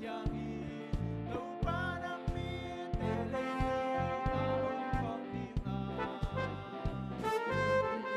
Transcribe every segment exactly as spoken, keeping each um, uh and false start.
Ciang dong hong pia cih sa ni maw? Amen.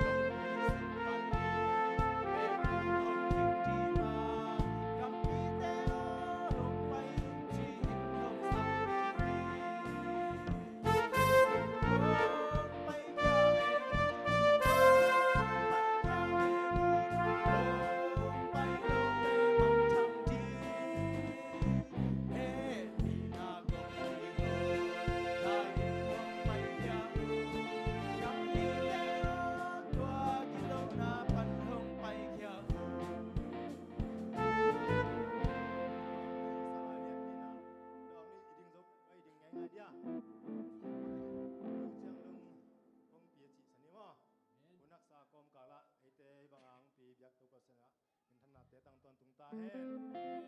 Hun haksa kawmkal ah eite hih bang a hong pi biak Topa sin ah minthannate tang tuan tung ta hen.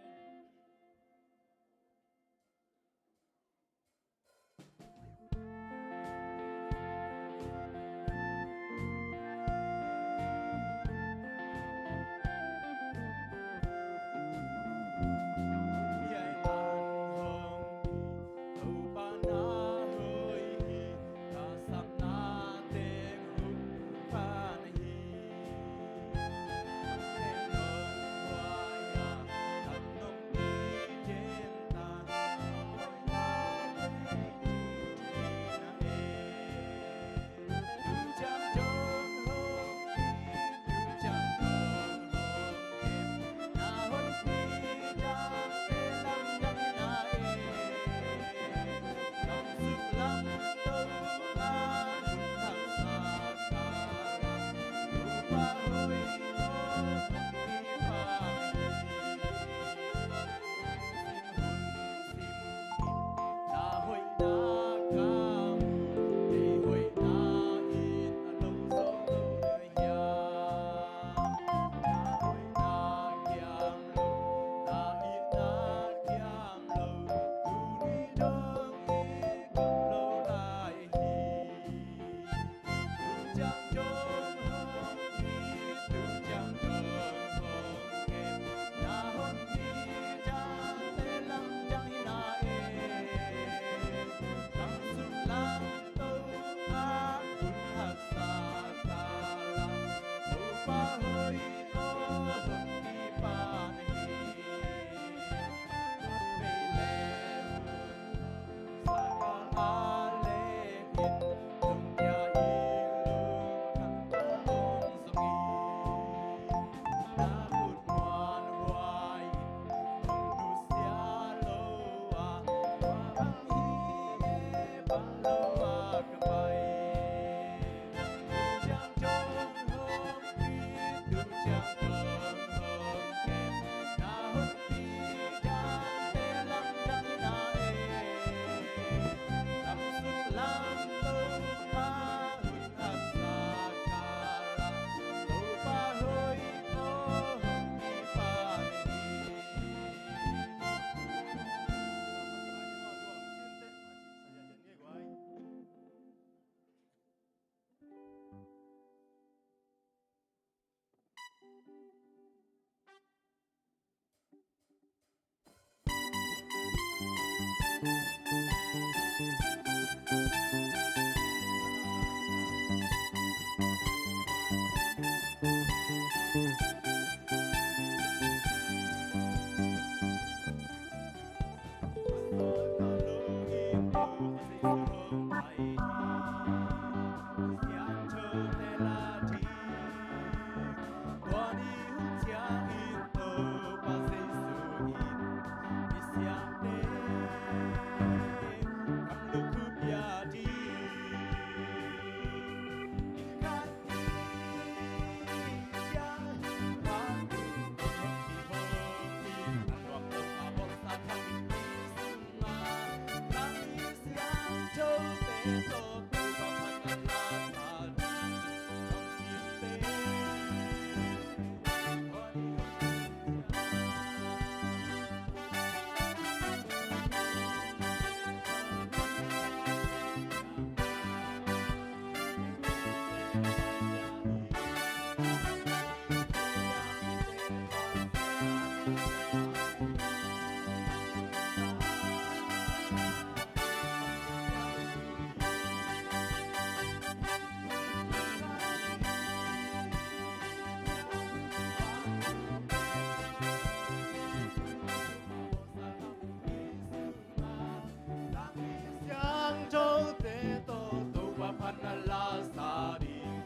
Siangthote tawh Topa phat na la sa ding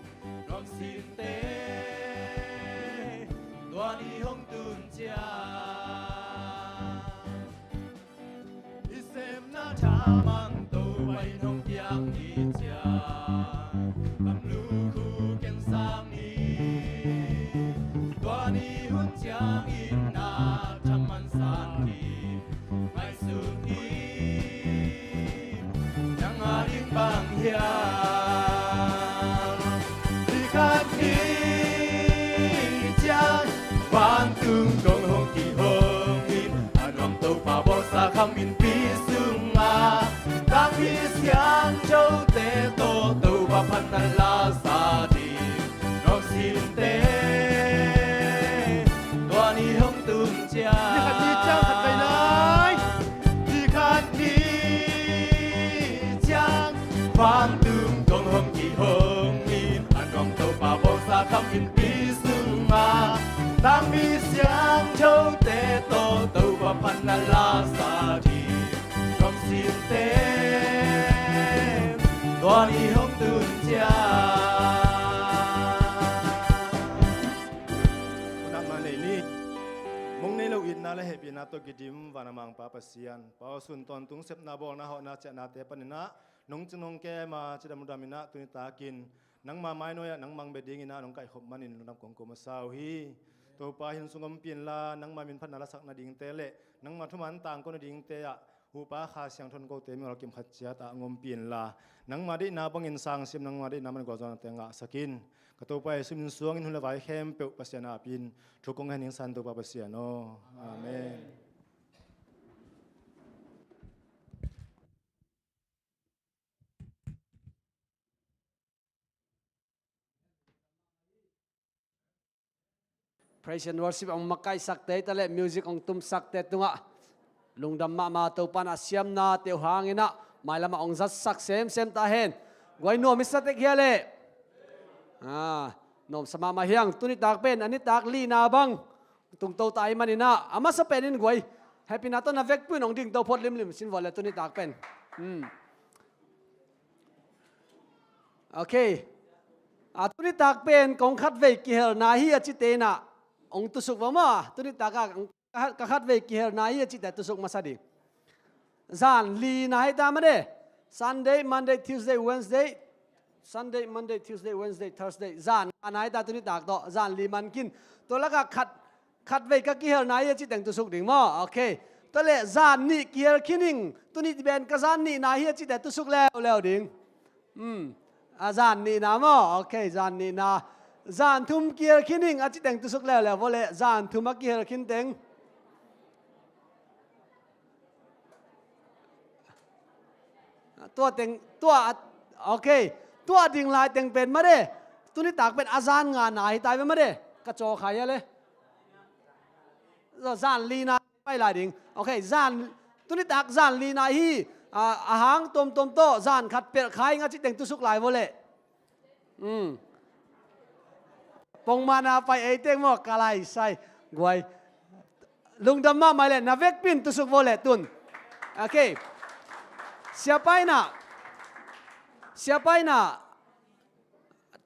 nuam sinte, tua ni hong tun ciang i sepna thaman Topa in hong piak ni ciang, tam lukhu ken sang ni. Tua ni hun ciangin na thaman san ni. Ngaihsun hi, nang a ding bang hiam? Ni khat ni ciang vantung kong hong kihong in, a nuam Topa bawlsa kham innpi sungah, tangpi siangthote tawh Topa phat na la sa ding nuam sinte, tua ni hong tun ciang. Ni khat ni ciang khat vei nai. Ni khat ni ciang vantung kong hong kihong in, a nuam Topa bawlsa kham innpi sungah, tangpi siangthote tawh Topa phat na la sa ding nuam sinte, tua ni hong tun ciang. Nangmah nei ni. Mong nei lo itna le hehpihna tawh kidim van a Mangpa Pasian, pau sun tawntung sepna bawlna hawhna ciahnate paninah nong cing nong kem a cidam ludam inah tuni takin nangma mainawia nang mang bia dinginah nong kaihkhop manin lungdam kong ko masa uh hi. Topa hin sung ompih inla, nangma min phatna lasak nadingte le nangma thuman tangko nadingte ah huhpa Kha Siangtho in kote mingol kim khat ciatah hong ompih inla, nangma deihna bangin sangsim, nangma deihna bangin gualzawhnate ngahsak in. Ka Topa Jesu min suangin hun le vai khempeuh Pasian apin thu kong hen hing san Topa Pasian aw. Amen. Praise and worship hong makaihsakte hi ta le music hong tumsakte tungah lungdam mahmah. Topa in a siamnate uh hanginah mailamah hong zatsak semsem ta hen. Guai nuam i sa tek hia le? Ah, nuamsa mahmah hiang. Tuni tak pen a nitak lina bang tungto ta ahih maninah a masa penin guai hehpihna tawh na vekpi un hong dingto phot limlim sin vawh le tuni tak pen. Hmm. Ok. A tuni tak pen kong khatvei kihelna hi a cite inah hong tusuk va maw. Tuni tak a ka khatvei kihelna hi a cite tusuk masa ding. Zan lina hi ta mah de. Sunday, Monday, Tuesday, Wednesday. Sunday, Monday, Tuesday, Wednesday, Thursday. Zan ngana hi ta tuni tak tawh. Zan li man kin. Tua lakah khat khatvei ka kihelna hi a citeng tusuk ding maw? Ok. Tua le zan nih kihel khin ing. Tuni ben ka zan nihna hi a cite tusuk leuleu ding. Hmm. A zan nihna maw? Ok, zan nihna. Zan thum kihel khin ing a citeng tusuk leuleu vawh le zan thum a kihel khin teng. Tua teng, tua, ok. Tua ding lai teng pen mah de. Tuni tak pen a zan ngana hi tai ve mah de. Ka caw khai a le. Zan lina pai lai ding. Ok, zan, tuni tak zan lina hi, a, a hang tuamtuam tawh zan khat pelh khai ing a citeng tusuk lai vawh le. Hmm. Pongmana pai ei teng maw ka lai sai guai. Lungdam mahmah le na vekpi in tusuk vawh le tun. Ok. Siapa inah. Siapa inah.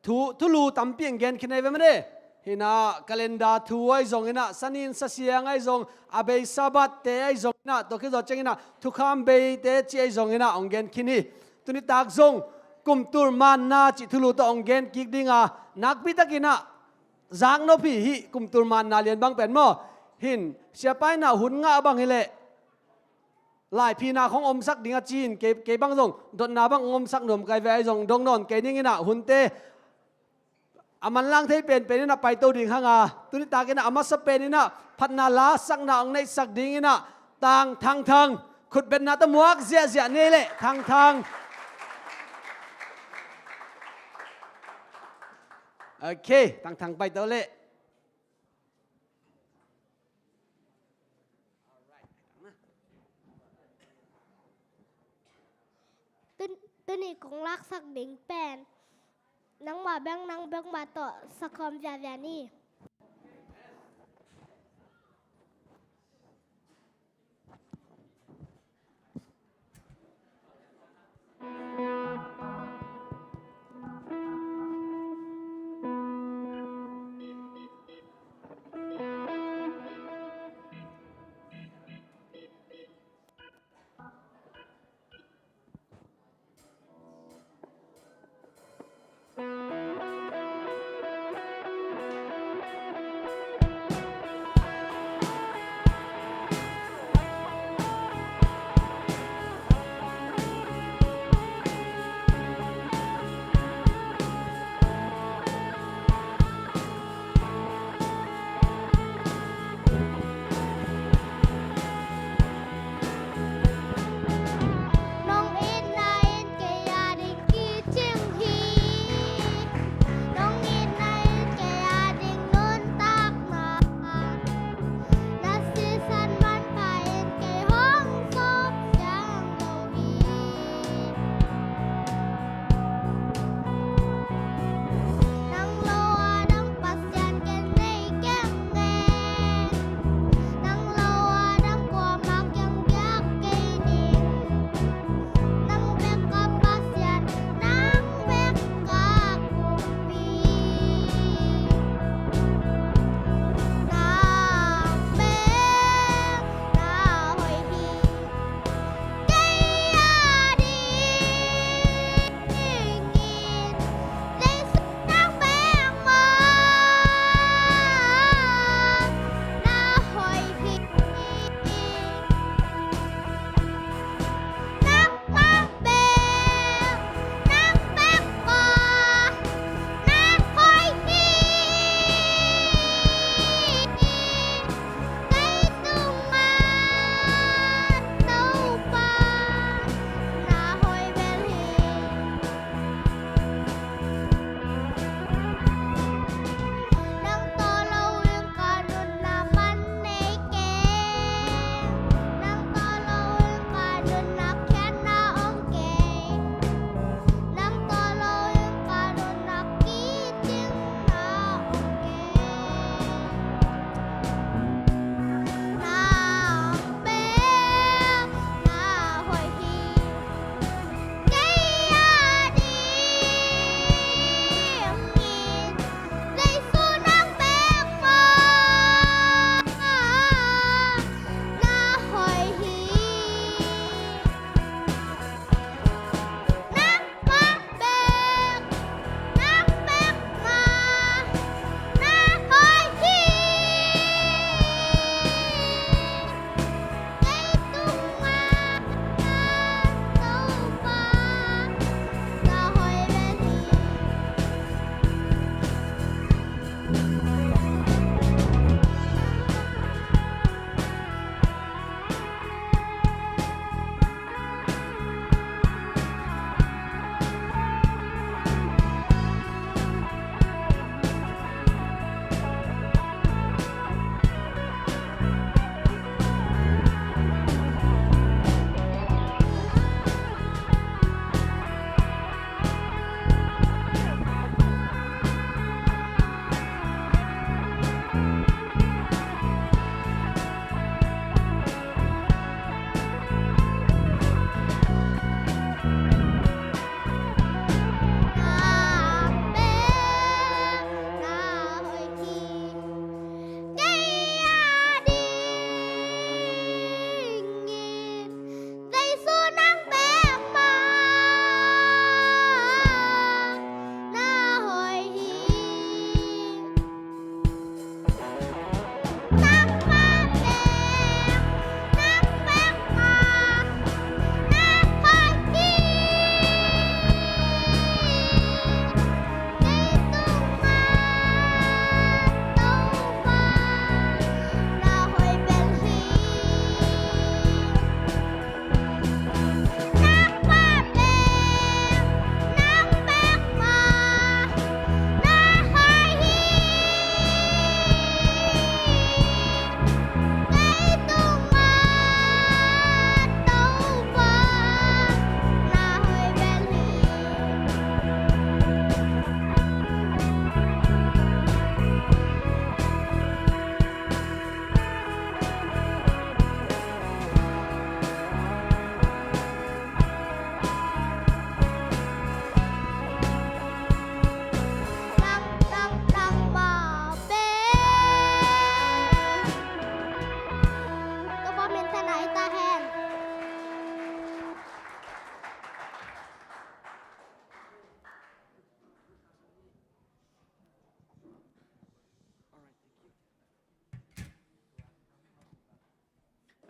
Thu, thulu tampi ang gen khin ahi ve mah de. Hinah calendar thu ahi zong inah, sanin sasiang ahi zong, a bei Sabbath te ahi zong inah, tua khit zawh ciang inah thukham beite ci ahi zong inah hong gen khin hi. Tuni tak zong kumtul manna cih thulu tawh hong gen kik ding a, nakpi tak inah zaknop hi hih kumtul manna lian bang pen maw. Hin siapa inah hun ngah bang hileh laiphina khong omsak ding a ci-in kei, kei bang zong dotna bang hong omsak nuam kai ve ahi zong dong nawn kei ning in ah hunte a manlang thei penpen in ah paito ding hang a, tuni tak in ah a masa pen in ah phatna la sakna hong neihsak ding in ah Tang Thang Thang khutbetna tawh muak ziahziah ni leh Thang Thang. Ok, Thang Thang paito leh. Tun-, tuni kong laksak ding pen nangmah bek nang bek mah tawh sakhawm ziahziah ni.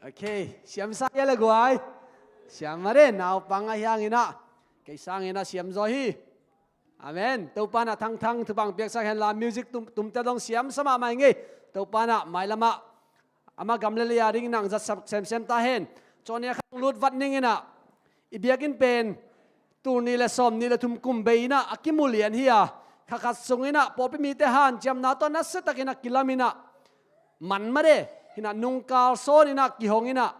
Ok, siam sa ia le guai. Siam mah de, naupang a hiang inah, kei sang inah siam zaw hi. Amen. Topa inah thangthang thupha hong piaksak henla, music tum, tumte dong siam sa mahmah ing ei. Topa inah mailamah ama gam le lei a ding inah hong zatsak semsem ta hen. Cawnia khat hong lut vat ning inah, i biakinn pen tul nih le sawm nih le thum kum bei inah a kimu lian hi a, kha khat sung inah pawlpi mite hanciamna tawh nasia tak inah kilam inah, man mah de, hinah nungkal sawn inah kihong inah,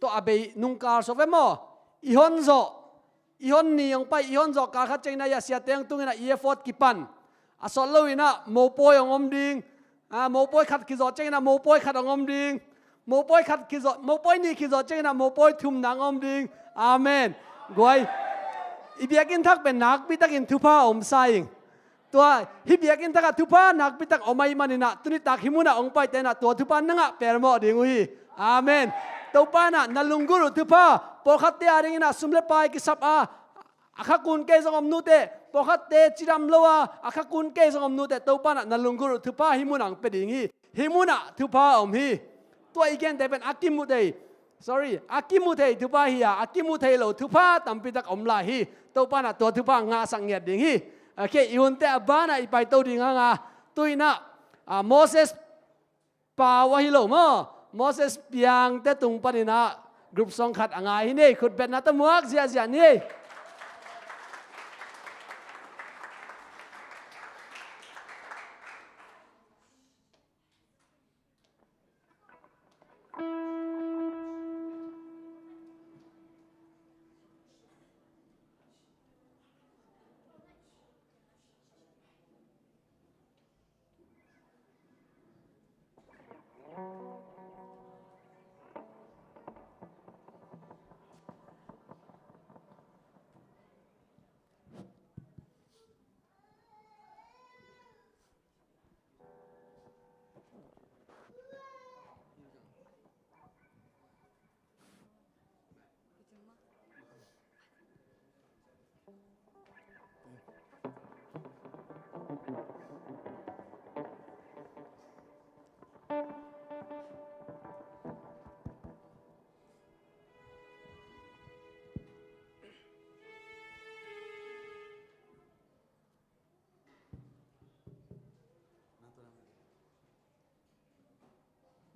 tua a bei nungkal sawn ve maw? I hon zawh, i hon ni hong pai, i hon zawh kal khat ciang inah, i a siate hong tung inah i effort kipan. A sawt lo inah mopawi hong om ding. Ah, mopawi khat khit zawh ciang inah mopawi khat hong om ding. Mopawi khat khit zawh, mopawi nih khit zawh ciang inah mopawi thumna hong om ding. Amen. Guai, i biakinn thak pen nakpi takin thupha a om sa ing. Tua hih biakinn thakah thupha nakpi tak om ahih man inah, tuni tak hih munah hong paite inah tua thupha na ngah pelmawh ding uh hi. Amen. Topa inah na lunggulh uh thupha, pawlkhatte a ding inah sum le pai kisap a, a kha kun kei zong om nute, pawlkhatte cidam lo a, a kha kun kei zong om nute, Topa inah na lunggulh uh thupha hih munah hong pia ding hi. Hih munah thupha a om hi. Tua i gente pen a kimu thei, sorry, a kimu thei thupha hi a, a kimu thei lo thupha tampi tak om lai hi. Topa inah tua thupha ngahsak ngiat ding hi. Ok, i hunte a banah i paito ding hang a, tu inah, ah, Moses pau ahi lo maw, Moses piangte tung pan inah group song khat a ngai hi ni ei. Khutbetna tawh muak ziahziah ni ei.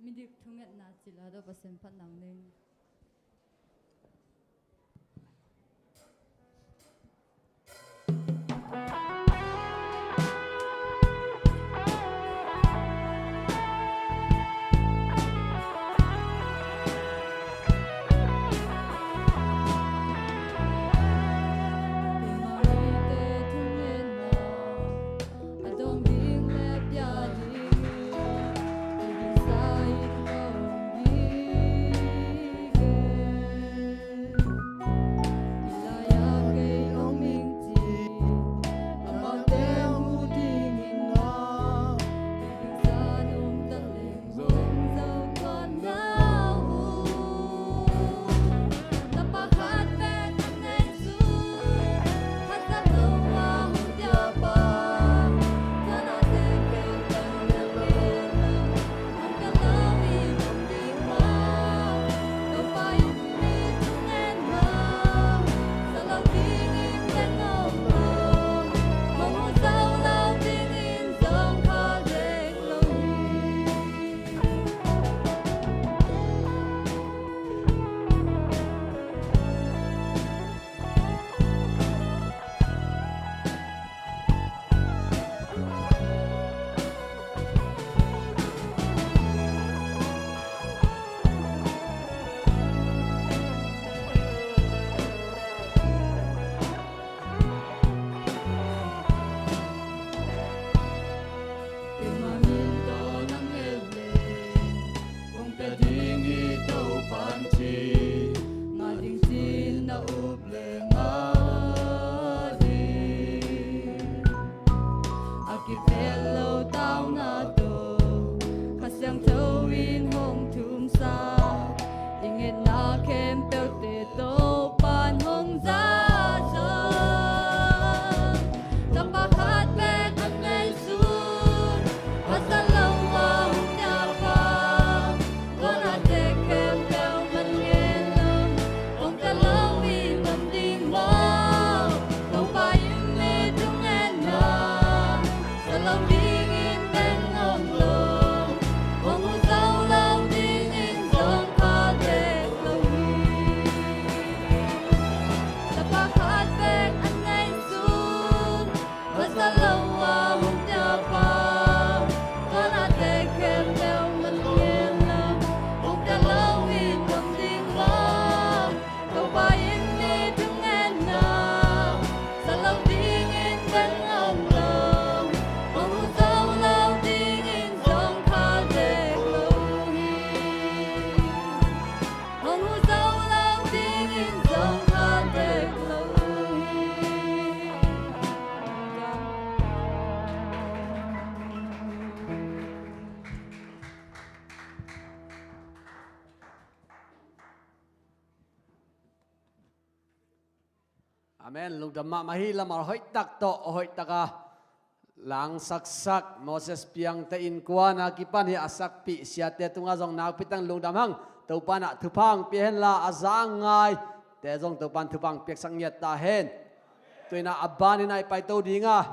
Midik thungetna cil a dawh Pasian phat nang ning. Amen. Lungdam mahmah hi. Lamah hoihtak tawh, hoihtaka langsaksak Moses Piangte innkuana kipan hi a sakpih siate tungah zong nakpi takin lungdam hang. Topa in ah thupha hong pia henla, a za a ngaite zong Topa in thupha hong piaksak ngiat ta hen. Tu-in ah a banin ah i paito ding a,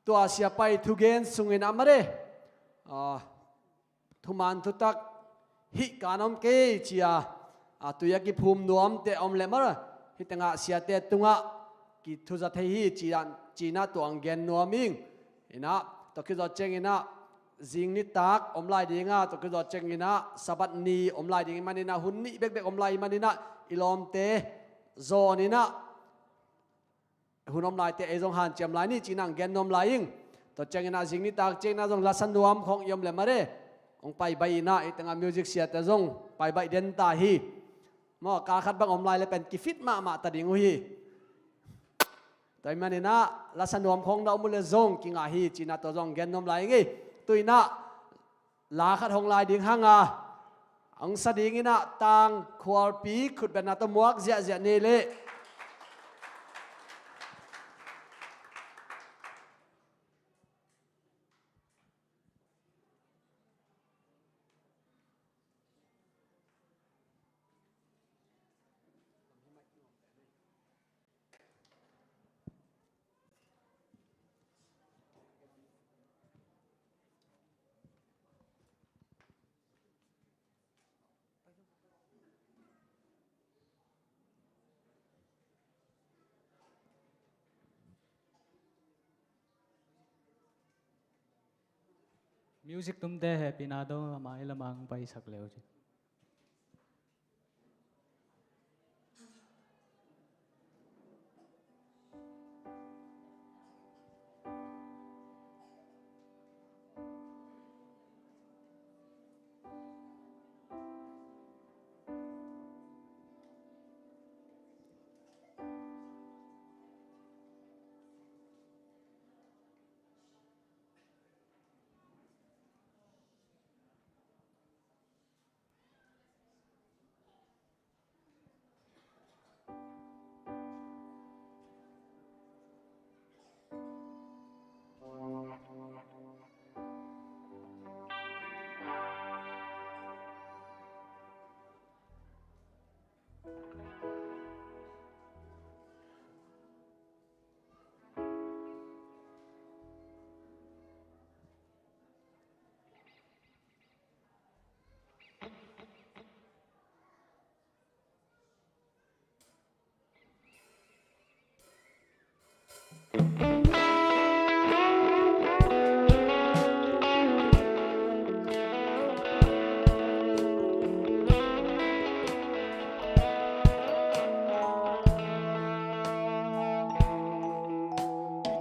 tua siapa i thugen sungin ah mare, ah, thuman thutak hih kan om kei ci-a, a, tui a kiphum nuamte om leh mara, hih tengah siate tungah kithuza thei hi ci-a, ci-in ah tua hong gen nuam ing. In ah, tua khit zawh ciangin ah zing nitak om lai ding a, tua khit zawh ciangin ah Sabbath ni om lai ding ahih manin ah, hun nih bekbek om lai ahih manin ah, i lawmte zawn in ah hun om laite ei zong hanciam lai ni ci-in ah hong gen nuam lai ing. Tua ciangin ah zing nitak ciangin ah zong lasa nuam khawng i om leh mare, hong paibaih in ah, hih tengah music siate zong paibaih den ta hi. Maw, kal khat bang om lai leh pen kifit mahmah ta ding uh hi. Tua ahih manin ah lasa nuam khawng na om uh leh zong kingah hi ci-in ah tua zong hong gen nuam lai ing ei. Tu-in ah la khat hong lai ding hang a, hong sa dingin ah Tang Khualpi khutbetna tawh muak ziahziah ni leh. Music tumte hehpihna tawh a mai lamah hong paisak le uh ci.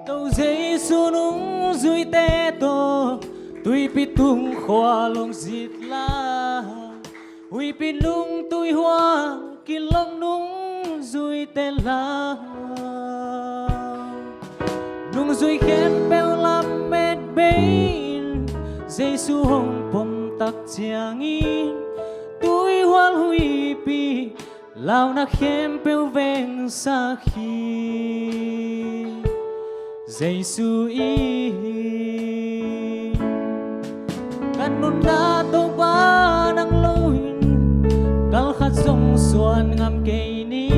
To Jesu nungzuite tawh tuipi tung khual hong zit la, huipi nung tuihuang kilawm nungzuite la. Nungzui khempeuh lamet bei-in Jesu hong pom tak ciangin, tuihual huipi launa khempeuh vengsak hi. Jesu in ka nunna Topa nang lo in, kal khat zong suan ngam kei ni.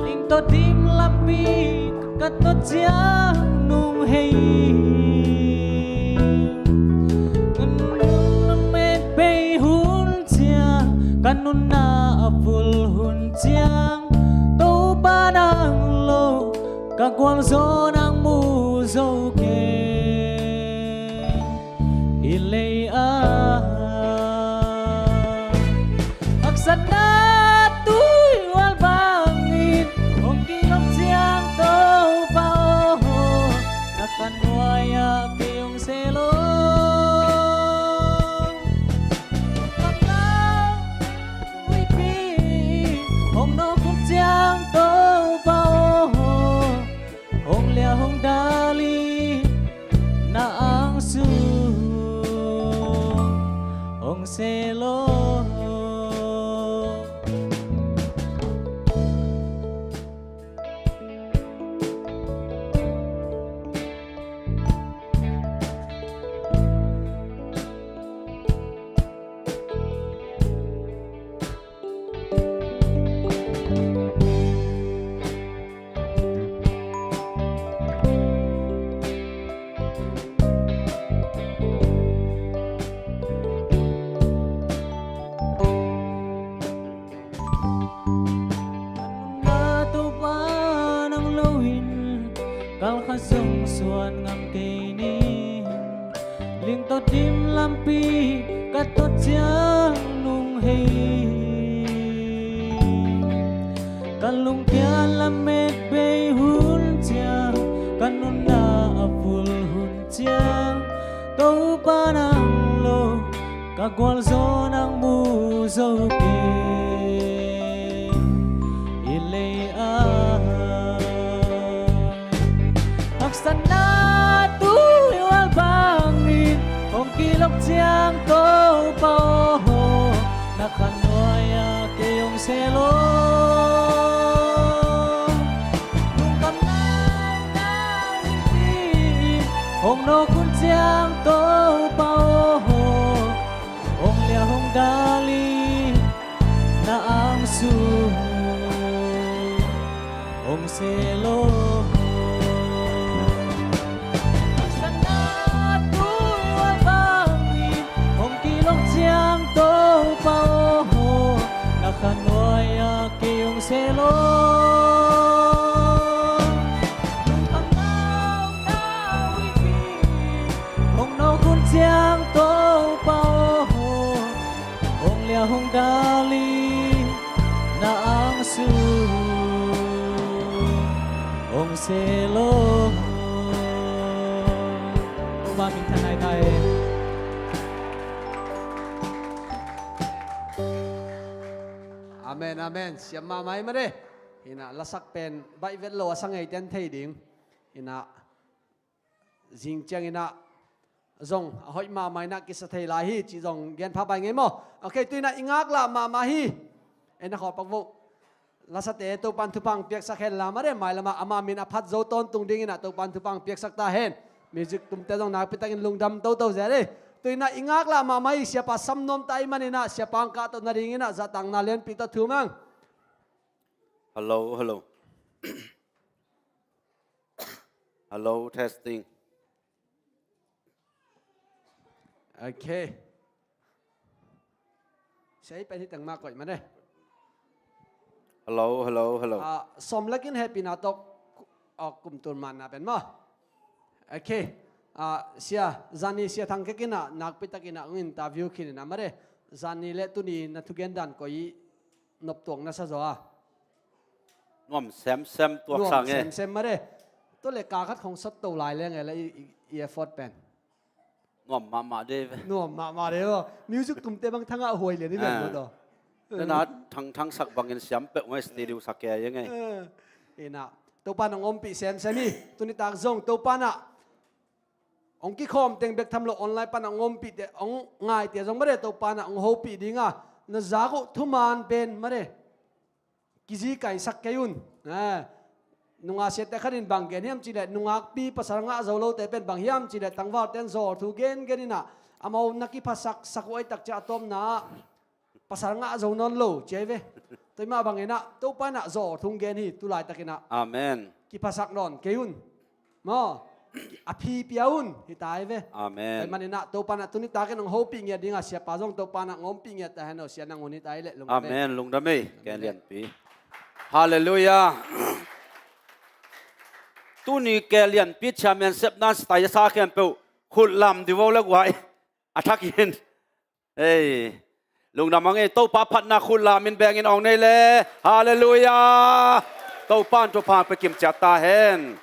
Ling tawh dim lampi ka tot ciang nung hei. Ka nunna met bei hun ciang, ka nunna a vul hun ciang, Topa nang lo ka gualzawh nang mu zo kei. Hih lei-ah haksatna tuihual bangin hong kilawm ciang, Topa aw, na kha nuai-ah kei hong se lo. Ka nunna huipi hong nawk hun ciang, Topa aw, hong liah hong dal in na ang sung hong se lo. Kalkha zong suan ngam kei ning, ling tawh dim lampi ka tot ciang nung hei. Ka lungkia lamet bei hun ciang, ka nunna a vul hun ciang, Topa nang lo ka gualzaw nang mu zo kei. I lei a haksatna tui ual bangin hong kilok ciang, Topa aw, na kha nuai-ah kei hong sel aw. Lungkhamna hong nawk hun ciang, Topa aw, hong liah hong dal in na ang sung hong sel aw. Haksatna tui ual bangin hong kilok ciang, Topa aw, na kha nuai-ah kei hong sel aw. Lungkhamna hong nawk hun ciang, Topa aw, hong liah hong dal in na ang sung hong sel aw. Topa minthanna hi ta hen. Amen, amen. Siam mahmah hi mah de. Hi-in ah lasak pen baih vet lo a sa ngeite in thei ding. Hi-in ah zing ciangin ah zong a hoih mahmah in ah kisa thei lai hi cih zong gen pha bai ngei maw? Ok, tu-in ah i ngaklah mahmah hi. En a khawlpak voh. Lasate Topa'n thupha hong piaksak hen la, mare, mailamah ama min a phat zo tawntung dingin ah Topa'n thupha hong piaksak ta hen. Music tumte zong nakpi takin lungdam toto zel hi. Tu-in ah i ngaklah mahmah hi, siapa sam nuam ta ahih manin ah siapa hong kahto nadingin ah zahtakna lianpi tawh thum ang. Hello, hello. Hello, testing. Ok. Sia, i pen hi teng mah koih mah ne. Hello, hello, hello. Ah, sawm lakin hehpihna tawh, ah, kumtul manna pen maw? Ok. Ah, sia, zani sia thangkek in ah nakpi takin ah hong interview khin in ah mare. Zani le tuni na thugen dan koi noptuak na sa zaw a? Nuam semsem tuak sang e. Nuam semsem mare. Tua le ka khat khong sot to lai leng e la i, i, i effort pen. Nuam mahmah de ve. Nuam mahmah de ve. Music tumte bang thangah huai lian i ven lo to. Tena thangthang sak bangin siam peuh ngai, studio sak kei a ngai. Eh, ina. Topa nang ompih semsem hi. Tuni tak zong Topa na hong kikhawm teng bek tham lo, online pana hong ompihte, hong ngaite zong mare, Topa na hong hopih dinga na zak uh thuman pen mare kizikaisak kei un. Eh, nungak siate khat in bang gen hiam cihleh, nungakpi pasal ngah zo lote pen bang hiam cihleh, tangvalte in zawl thu gengen inah amau na kiphasaksak uh aitak ciah a tawpna ah pasal ngah zo nawn lo ci ai ve. Tua mah bangin ah Topa inah zawl thu hong gen hi, tu laitakin ah. Amen. Kiphasak nawn kei un. Maw? A phi pia un, hi ta ai ve. Amen. Tua manin ah Topa inah tuni takin hong hopih ngiat dinga siapa zong Topa inah hong ompih ngiat ta hen aw, sia nang hun hi ta ai leh lungdam ei. Amen, lungdam ei. Ke lianpi. Halleluiah. Tuni ke lianpi chairman sepna style sa khempeuh khut lam di vo le guai. A thakin. Ei, lungdam ang ei, Topa phatna khut lam in bengin awng nei le. Halleluiah. Topa in thupha pia kim ciat ta hen.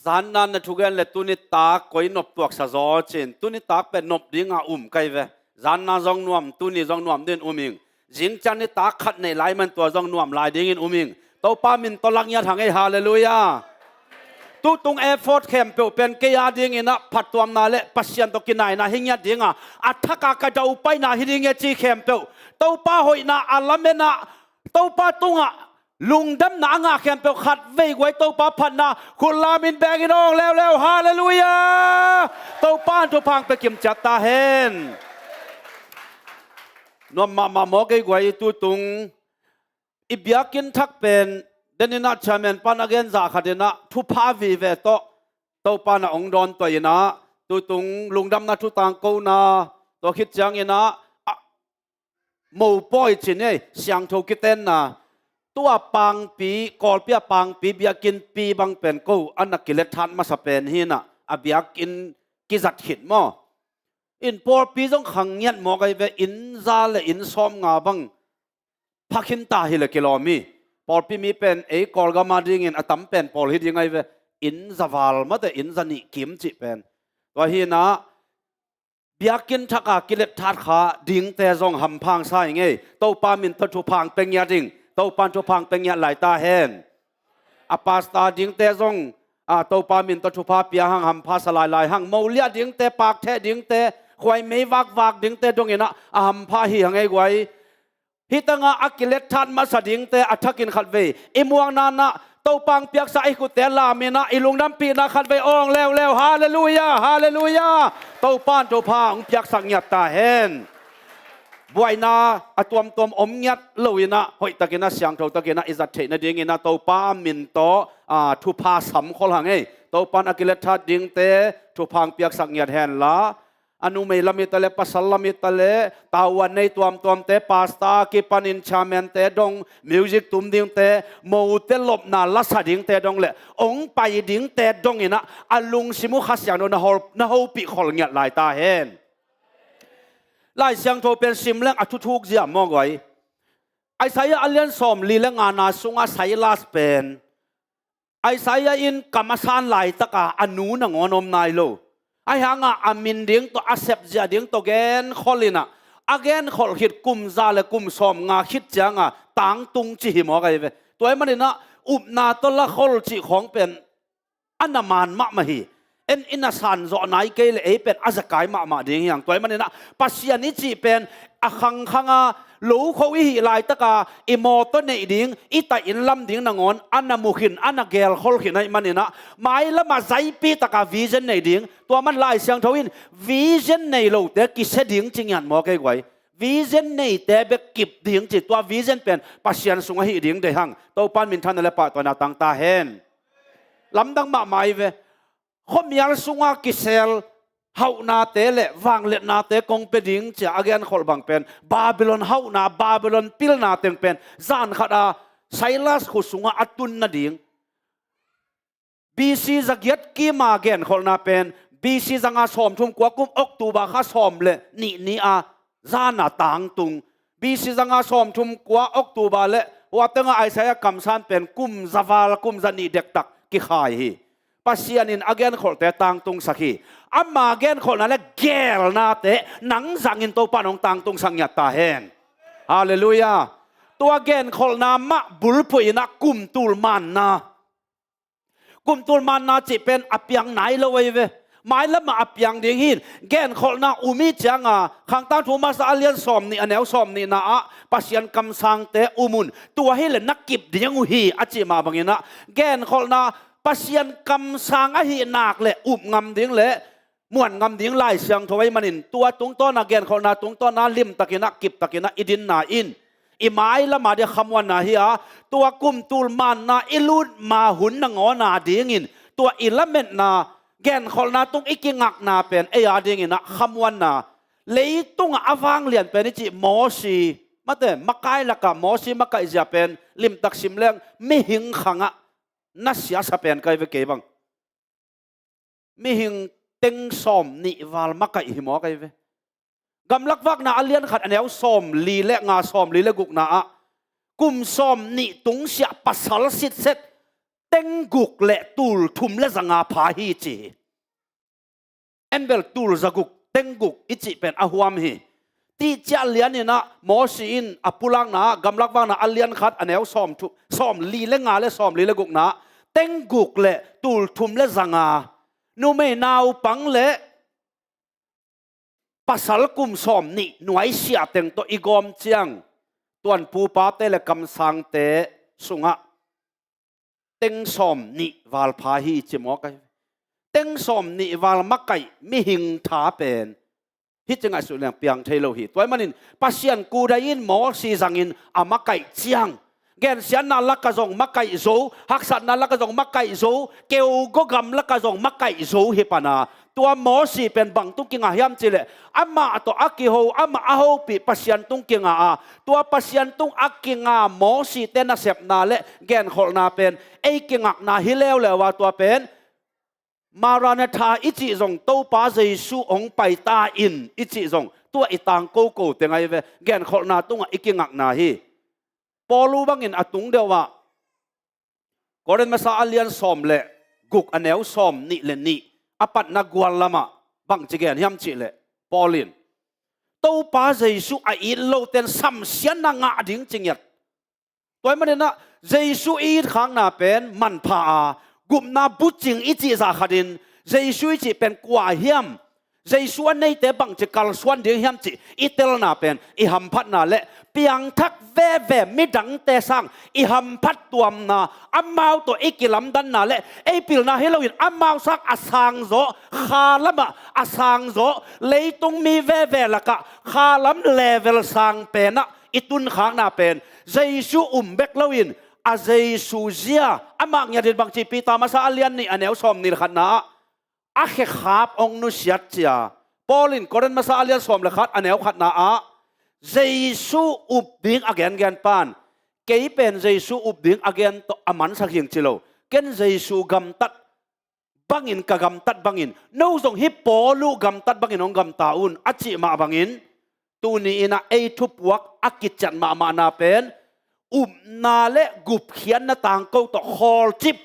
Zanna na thugen le tuni tak koi nop tuaksa zaw cin, tuni tak pen nop dinga um kai ve. Zanna zong nuam, tuni zong nuam din um ing. Zingciang nitak khat nei lai man tua zong nuam lai dingin um ing. Topa min tawh lak ngiat hang ei, halleluiah. Tutung effort khempeuh pen kei a dinginah phattuamna le Pasian tawh kinaina hi ngiat dinga a thaka ka daupaina hi ding e ci khempeuh, Topa hoihna a lamenah, Topa tungah lungdamna a ngah khempeuh khat vei guai Topa phatna khut lam in bengin awng leuleu, halleluiah. Topa in thupha pia kim ciat ta hen. Nuam mahmah maw kei guai, tutung i biakinn thak pen deninah chairman pan a gen zah khatinah thupha vive tawh Topa inah hong dawn tuah inah tutung lungdamna thu tangkona tua khit cianginah a, mopawi cin ei, siangtho kitenna Tua pangpi, Kawlpi a pangpi, biakinnpi bang pen ko a na kilet that masa pen hi inah, a biakinn kizat khit maw. In pawlpi zong khang ngiat mawk ahi ve, inn za le inn sawmnga bang pha khin ta hi le kilawm hi. Pawlpi mi pen ei Kawlgam a dingin a tam pen pawl hi ding ahi ve, inn za val mate, inn za nih kim cih pen. Tua hi inah, biakinn thak a kilet that kha dingte zong hampha hong sa hi ngei. Topa min tawh thupha hong pia ngiat ing. Topa in thupha hong pia ngiat lai ta hen. A pastor dingte zong, a, Topa min tawh thupha pia hang, hampha sa lailai hang. Mo liah dingte, pak theh dingte, khuaimei vakvak dingte dong inah a hampha hi hang ei guai. Hih tangah a kilet that masa dingte a thakin khatvei i muang nanah Topa hong piaksa i khutte lam inah i lungdampihna khatvei awng leuleu. Halleluiah, halleluiah. Topa in thupha hong piaksak ngiat ta hen. Buaina a tuamtuam om ngiat lo inah, hoihtakin a, siangtho takin a i zat theih nadingin a, Topa min tawh, a, thupha samkhol hang ei. Topa in a kilet that dingte thupha hong piaksak ngiat henla, a numei lam hi ta le, pasal lam hi ta le, tavuan nei tuamtuamte, pastor kipanin chairman-te dong, music tum dingte, mote lopna lasa dingte dong le hong pai dingte dong inah a lungsim uh Kha Siangtho in na hol, na hopih khol ngiat lai ta hen. Lai Siangtho pen sim leng a thuthuk zia maw guai. Isaiah a lian sawmli le ngana sungah Silas pen Isaiah in kam a san laitaka a nu nangawn om nai lo. Ahi hangah a min ding tawh, a sepzia ding tawh genkhol inah, a genkholh khit kum za le kum sawmnga khit cianga tangtung ci hi mawk ahi ve. Tua ahih maninah upna tawh lakhol cih khawng pen a na man mahmah hi. En in a sanzawh nai kei le ei pen a zekai mahmah ding hi hang. Tua ahih maninah Pasian i cih pen a khangkhanga lokho i hih laitaka i mawtaw neih ding, i taih inn lam ding nangawn a na mu khin, a na gelkhol khin ahih maninah, mailamah zaipitaka vision nei ding. Tua man Lai Siangtho in vision nei lote kisia ding ci ngiat mawk ei guai. Vision neite bek kip ding ci, tua vision pen Pasian sung ahi ding deih hang. Topa in minthanna le pahtawina tang ta hen. Lamdang mahmah hi ve. Khuamial sunga kisel hauhnate le vangliatnate kong pia ding cia a genkholh bang pen Babylon hauhna, Babylon pilna teng pen zan khata Silas khut sungah a tun nading. B C zagiat kima genkholhna pen B C zanga sawmthum kua kum October kha sawm le nih ni-a zana tangtung. B C zanga sawmthum kua October le hua tenga Isaiah kamsan pen kum zaval, kum zanih dektak kikhai hi. Pasian in a genkholhte tangtungsak hi. Ama genkholhna le gelnate nang zangin Topa in hong tangtungsak ngiat ta hen. Halleluiah. Tua genkholhna mah bulphuh inah kum tul manna. Kum tul manna cih pen a piang nai lo ahi ve. Mailamah a piang ding hi. Genkholhna um i cianga Khangtangthu masa a lian sawmnih a neu sawmnihna ah Pasian kamsangte um un. Tua hi le na kip ding uh hi a cih mah banginah genkholhna Pasian kamsang ahi nak le up ngam ding le muan ngam ding Lai Siangtho ahi manin, tua tungtawna genkholhna tungtawna limtakinah kiptakinah i dinna in i mailama dia khamuanna hi a, tua kum tul manna i lut ma hun nangawna dingin tua i lametna genkholhna tung i kingakna pen ei a dinginah khamuanna. Leitungah a vanglian pen i cih Mosi, mate, makai laka Mosi makaihzia pen limtak sim leng mihing khangah na siasa pen kai ve kei bang. Mihing teng sawm nih val makaih hi mawk ahi ve. Gamlak Vakna a lian khat a neu sawm li le nga, sawm li le gukna ah kum sawm nih tungsiah pasal sitset teng guk le tul thum le zanga pha hi ci hi. Enbel tul zaguk teng guk i cih pen a huam hi. Tihciah lianinah Mosi in a pulakna ah Gamlak Vakna a lian khat a neu sawm thu, sawm li le nga le sawm li le gukna ah teng guk le tul thum le zanga numei naupang le pasal kum sawm nih nuaisiah teng tawh i gawm ciang tuan pupate le kamsangte sungah teng sawm nih val pha hi ci mawk ahi. Teng sawm nih val makaih mihing tha pen hi ci ngaihsut leng piang thei lo hi. Tua ahih manin Pasian kudai in Mosi zangin a makaih ciang Gensiatna lakah zong makaih zo, haksatna lakah zong makaih zo, keugaw gam lakah zong makaih zo hi pan a. Tua Mosi pen bang tung kingah hiam cihleh, amah tawh a kiho, amah a hopih Pasian tung kingah a, tua Pasian tung a kingah Mosite nasepna le genkholhna pen ei kingakna hi leuleu a, tua pen Maranatha i cih zong, Topa Jesu hong pai ta in i cih zong, tua i tangko ko teng ahi ve, genkholhna tungah i kingakna hi. Paul uh bangin a tung deuh ah, Korin masa a lian sawm le guk, a neu sawm nih le nih, a patna gual lamah bangci gen hiam cihleh, Paul in Topa Jesu a it loten samsiatna ngah ding ci ngiat. Tua ahih maninah Jesu i itkhakna pen manpha a, gupna bucing i cih zah khatin Jesu i cih pen kua hiam, Jesu a neite bangci kalsuan ding hiam cih i telna pen i hamphatna le piangthak veve midangte sang i hamphat tuamna, amau tawh i kilamdanna le ei pilna hi loin amau sang a sangzawh, kha lamah a sangzawh leitung mi veve lakah kha lam level sang penah i tunkhakna pen Jesu um bek loin a Jesu zia, amah ngiatin bangci, Peter masa a lian nih, a neu sawm nih le khatna ah a khekhap hong nusiat cia. Paul in Korin masa a lian sawm le khat, a neu khatna ah Jesu up ding a gengen pan, kei pen Jesu up ding a gen tawh a mansak hing ci lo. Ken Jesu gamtat bangin ka gamtat bangin, no zong hih Paul uh gamtat bangin hong gamta un a cih mah bangin, tuni inah ei thupuak a kiciat mahmahna pen upna le gupkhiatna tangko tawh khawlcip,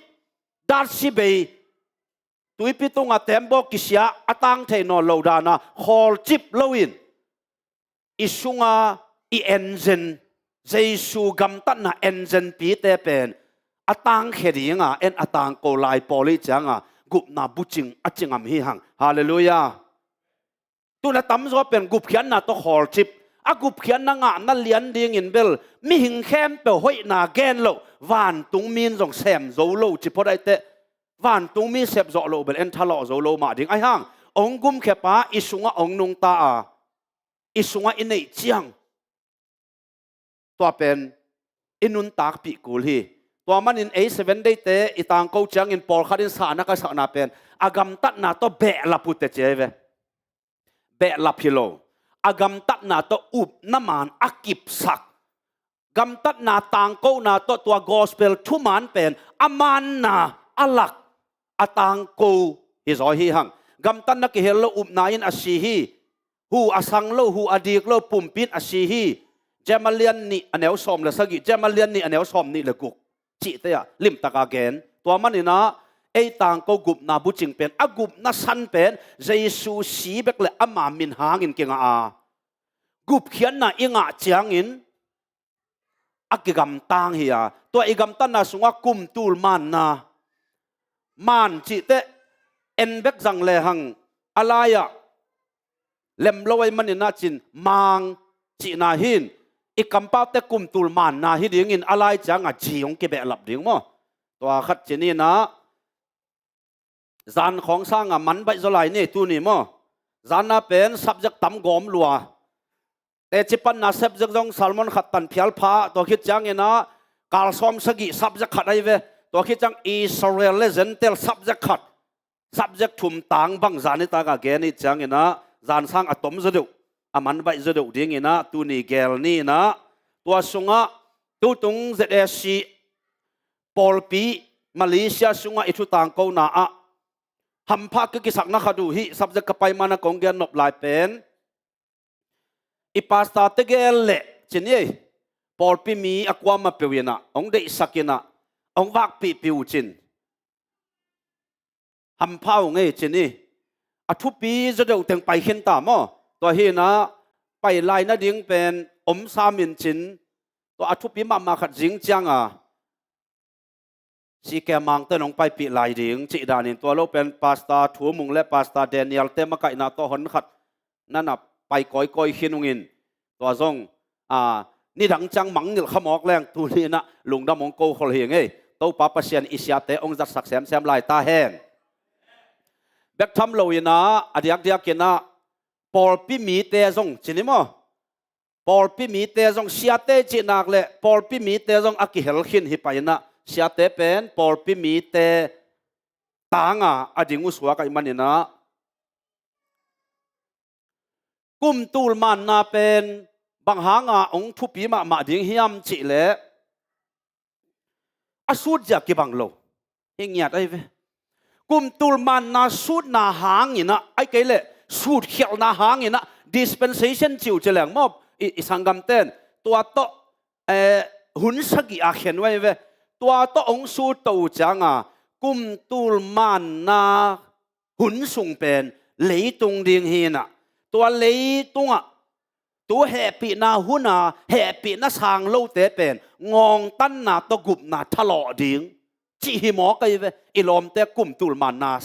datsibei, tuipi tungah tembaw kisia a tang thei nawn lo dana khawlcip loin i sunga i enzen, Jesu gamtatna enzenpite pen a tangkhia dinga en a tangko lai Paul i cianga gupna bucing a ci ngam hi hang. Halleluiah. Tuna tamzaw pen gupkhiatna tawh khawlcip, a gupkhiatna ngahna lian dingin bel mihing khempeuh hoihna gen loh, vantungmi in zong sem zo lo ci phot aih teh, vantungmi sepzawh loh bel en thalawh zo lo mah ding ahi hang. Hong gumkhiapa i sungah hong nungta a, i sungah i neih ciang tua pen i nuntakpih kul hi. Tua manin ei Seven Day-te i tangko ciangin pawlkhat in sahna ka sakna pen a gamtatna tawh behlap uh teh ci ahi ve. Behlap hi lo. A gamtatna tawh upna maan a kipsak, gamtatna tangkona tawh tua gospel thumaan pen a maanna a lak a tangko hi zaw hi hang. Gamtatna kihel lo upna in a si hi. Hu a sang lo, hu a dik lo pumpi in a si hi. Jeremiah lian nih a neu sawm le sagih, Jeremiah lian nih a neu sawm nih le guk cihte ah limtaka gen. Tua maninah ei tangko gupna bucing pen, a gupna san pen Jesu si bek le ama min hangin kingah a, gupkhiatna i ngah ciangin a kigamtang hi a, tua i gamtatna sungah kumtul maanna, maan cihteh en bek zang lehang a lai-ah lem lo ahih maninah cin, maang cihna hin i kampaute kumtul maanna hi dingin a lai ciangah ji hong kibehlap ding maw? Tua khat ci ninah, zan khawng sangah man baih zaw lai ni tuni maw? Zanna pen subject tam gawm lua. Teci panna subject zong sermon khat tan phial pha, tua khit cianginah kalsawm sagih subject khat ahi ve. Tua khit ciang Israel le Gentile subject khat, subject thum tang bang zan nitakah gen ih cianginah zan sang a tom zaw deuh, a man baih zaw deuh dinginah tuni gel ninah, tua sungah tutung Z A C pawlpi Malaysia sungah i thu tangkona ah hampha ka kisakna khat uh hih subject ka pai mana kong gen nop lai pen, i pastor tegel le cin ei, pawlpi mi a kuamah peuh inah hong deihsak inah hong vakpihpih uh cin, hampha uh ngei cin ih, a thupi zaw deuh teng pai khin ta maw? Tua hinah pai lai nading pen om sam in cin, tua a thupi mahmah khat zing cianga C K Mangte nong paipih lai ding cih danin, tua lo pen Pastor Thu Mung le Pastor Daniel te makaihna tawh hon khat nana pai kawikawi khin ungin, tua zong a, nidang ciang mangngilh kha mawk leng tuni inah lungdam hong ko khol hi ngei. Topa Pasian i siate hong zatsak semsem lai ta hen. Bek tham lo inah a diakdiak inah pawlpi mite zong cin hi maw? pawlpi mite zong siate cihnak le pawlpi mite zong a kihel khin hi pah inah siate pen pawlpi mite tanga a ding uh suak ahih maninah kumtul manna pen bang hanga hong thupi mahmah ding hiam cihleh a sutzia kibang lo. Hi ngiat ahi ve. Kumtul manna sutna hanginah, ahi kei leh sutkhialhna hanginah dispensation ci uh ci leng maw, i, i sanggamten tua tawh, eh, hun sagih a khen uh ahi ve. Tua tawh hong sut to uh cianga kumtul manna hun sung pen leitung ding hinah, tua leitungah tu hehpihna huna hehpihna sang lote pen ngawngtanna tawh gupna thalawh ding cih hi mawk ahi ve. I lawmte kumtul manna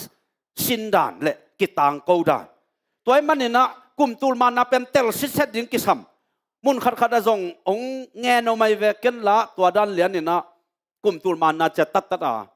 sindan le kitangko dan. Tua ahih maninah kumtul manna pen tel sitset ding kisam. Mun khatkhat ah zong hong ngen om ahi ve. Ken lah tua dan lianinah kumtul manna ciat tattat a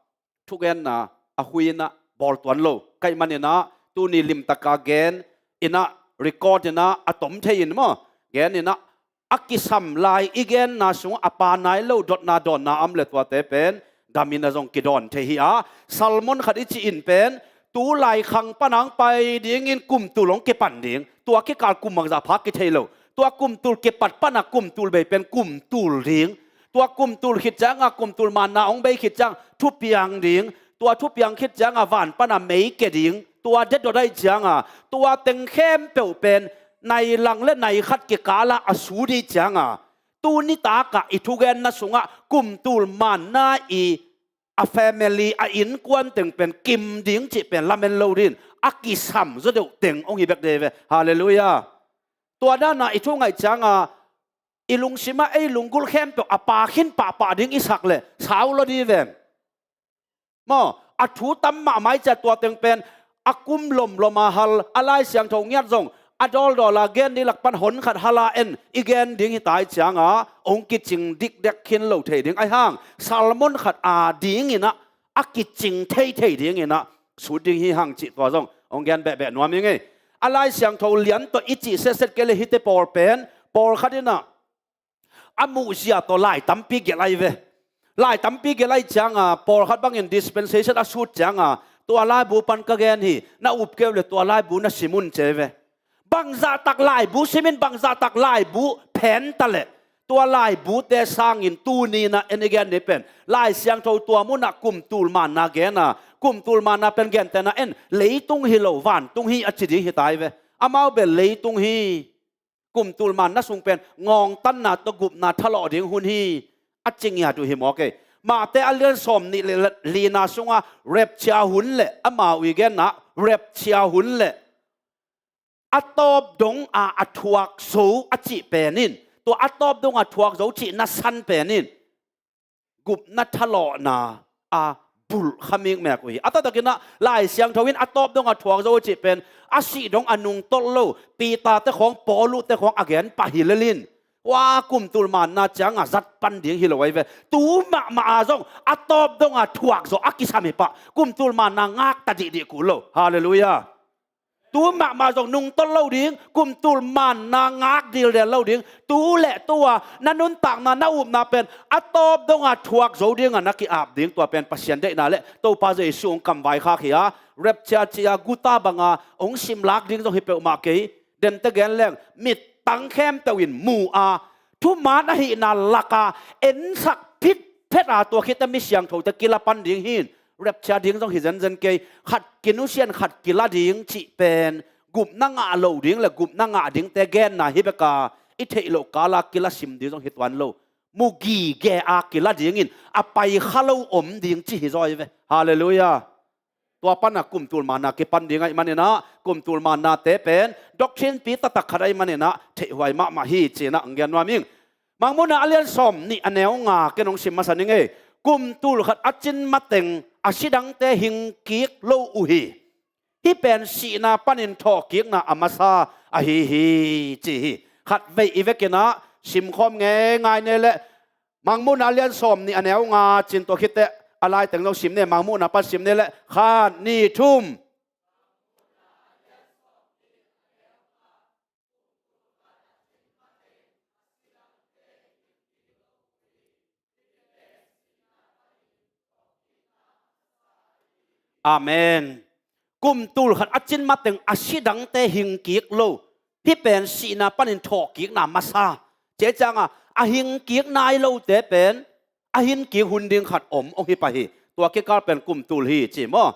thugenna a huinah bawl tuan lo ka hih maninah tuni limtaka gen inah record inah a tom thei in maw, gen inah a kisam lai i genna sungah a pa nai lo dotna dawnna a om le tuate pen damin a zong kidawn thei hi a. Salmon khat i cih in pen tu laikhang pana hong pai dingin kumtul hong kipan ding. Tua kikal kum bangzah pha kithei lo. Tua kumtul kipat pana kumtul bei pen kumtul ding. Tua kumtul khit cianga kumtul manna hong bei khit ciang thupiang ding. Tua thupiang khit cianga van pana mei ke ding. Tua dedot ahih cianga tua teng khempeuh pen nai lang le nai khat kikala a su dih cianga tuni takah i thugenna sungah kumtul manna i a family, a innkuan teng pen kim ding cih pen lamen lo din a kisam zaw deuh teng hong hi bek dei ve. Halleluiah. Tua dana i thu ngaih cianga i lungsimah ei lunggulh khempeuh a pa khin pahpah ding i sak leh sau lo di ven. Maw, a thu tam mahmah i ciah tua teng pen a kum lomlom a hal a Lai Siangtho ngiat zong a dawldawla gen ding lak pan hon khat hala en i gen ding hi ta i cianga hong kicing dikdek khin lo thei ding ahi hang Salmon khat a dinginah a kicing theithei dinginah sut ding hi hang cih tua zong hong gen behbeh nuam hi ngei. A Lai Siangtho lian tawh i cih setset kei le hite pawl pen pawlkhat inah a muhzia tawh lai tampi gelh ahi ve. Lai tampi gelh ahi cianga pawlkhat bangin dispensation a sut cianga tua laibu pan ka gen hi, na up keu le tua laibu na sim un ci ve. Bangzahtak laibu simin bangzahtak laibu phenta leh tua laibute sangin tuninah en i gen ni pen Lai Siangtho tua munah kumtul manna gena, kumtul manna pen gentena en leitung hi lo vantung hi a ci ding hi ta hi ve. Amau bel leitung hi. Kumtul manna sung pen ngawngtanna tawh gupna thalawh ding hun hi a ci ngiat uh hi mawk ei. Mahte a lian sawm nih le lina sunga rapture hun le amau i genna rapture hun le a tawp dong a a thuak zo a cih pen in, tua a tawp dong a thuak zo cihna san pen in gupna thalawhna a bulh kha mikmek uh hi. A taktakinah Lai Siangtho in a tawp dong a thuak zo a cih pen a sih dong a nungtolh lo Peter te khawng, Paulu te khawng a gen pah hi lelin, ua, kumtul manna cianga zat pan ding hi lo ahi ve. Tu mahmah a zong a tawp dong a thuak zo a kisam hi pah kumtul manna ngakta dihdih kul lo. Halleluiah. Tu mahmah zong nungtolh lo ding, kumtul manna ngak dildel lo ding. Tu le tua na nuntakna na upna pen a tawp donga thuak zo dinga na ki-ap ding, tua pen Pasian deihna le Topa Jesu hong kamvaikhak hi a. Rapture ci-a guta banga hong simlak ding zong hi peuhmah kei. Dente gen leng mittang khempeuh in mu a, thuman ahihna laka ensak phitphet a, tua khit teh mi siangthote kila pan ding hi in. Rapture ding zong hi zenzen kei. Khat kinusian khat kila ding cih pen gupna ngah lo ding le gupna ngah dingte genna hi beka, i theih loh kala kila sim ding zong hi tuan lo. Mu gige a kila dingin a pai kha lo om ding cih hi zaw hi ve. Halleluiah. Tua pana kumtul manna kipan ding ahih maninah kumtul mannate pen doctrine pi taktak khat ahih maninah theihhuai mahmah hi cinah hong gen nuam ing. Mangmuhna a lian sawm nih a neu nga ken hong sim masa ning ei. Kumtul khat a cin mateng a sidangte hing kik lo uh hi. Hih pen sihna panin thawhkikna a masa ahi hi ci hi. Khat veih i vekinah simkhawm ngeingai ne le Mangmuhna a lian sawm nih a neu nga cin tua khit teh a laiteng zong sim ne, Mangmuhna pan sim ne le khat nih thum. Amen. Kum tul khat a cin mateng a si dangte hingkik lo. Hih pen sihna panin thawhkikna masa. Cih cianga a hingkik nai lote pen a hingkik hun ding khat om hong hi pah hi. Tua kikal pen kum tul hi ci maw?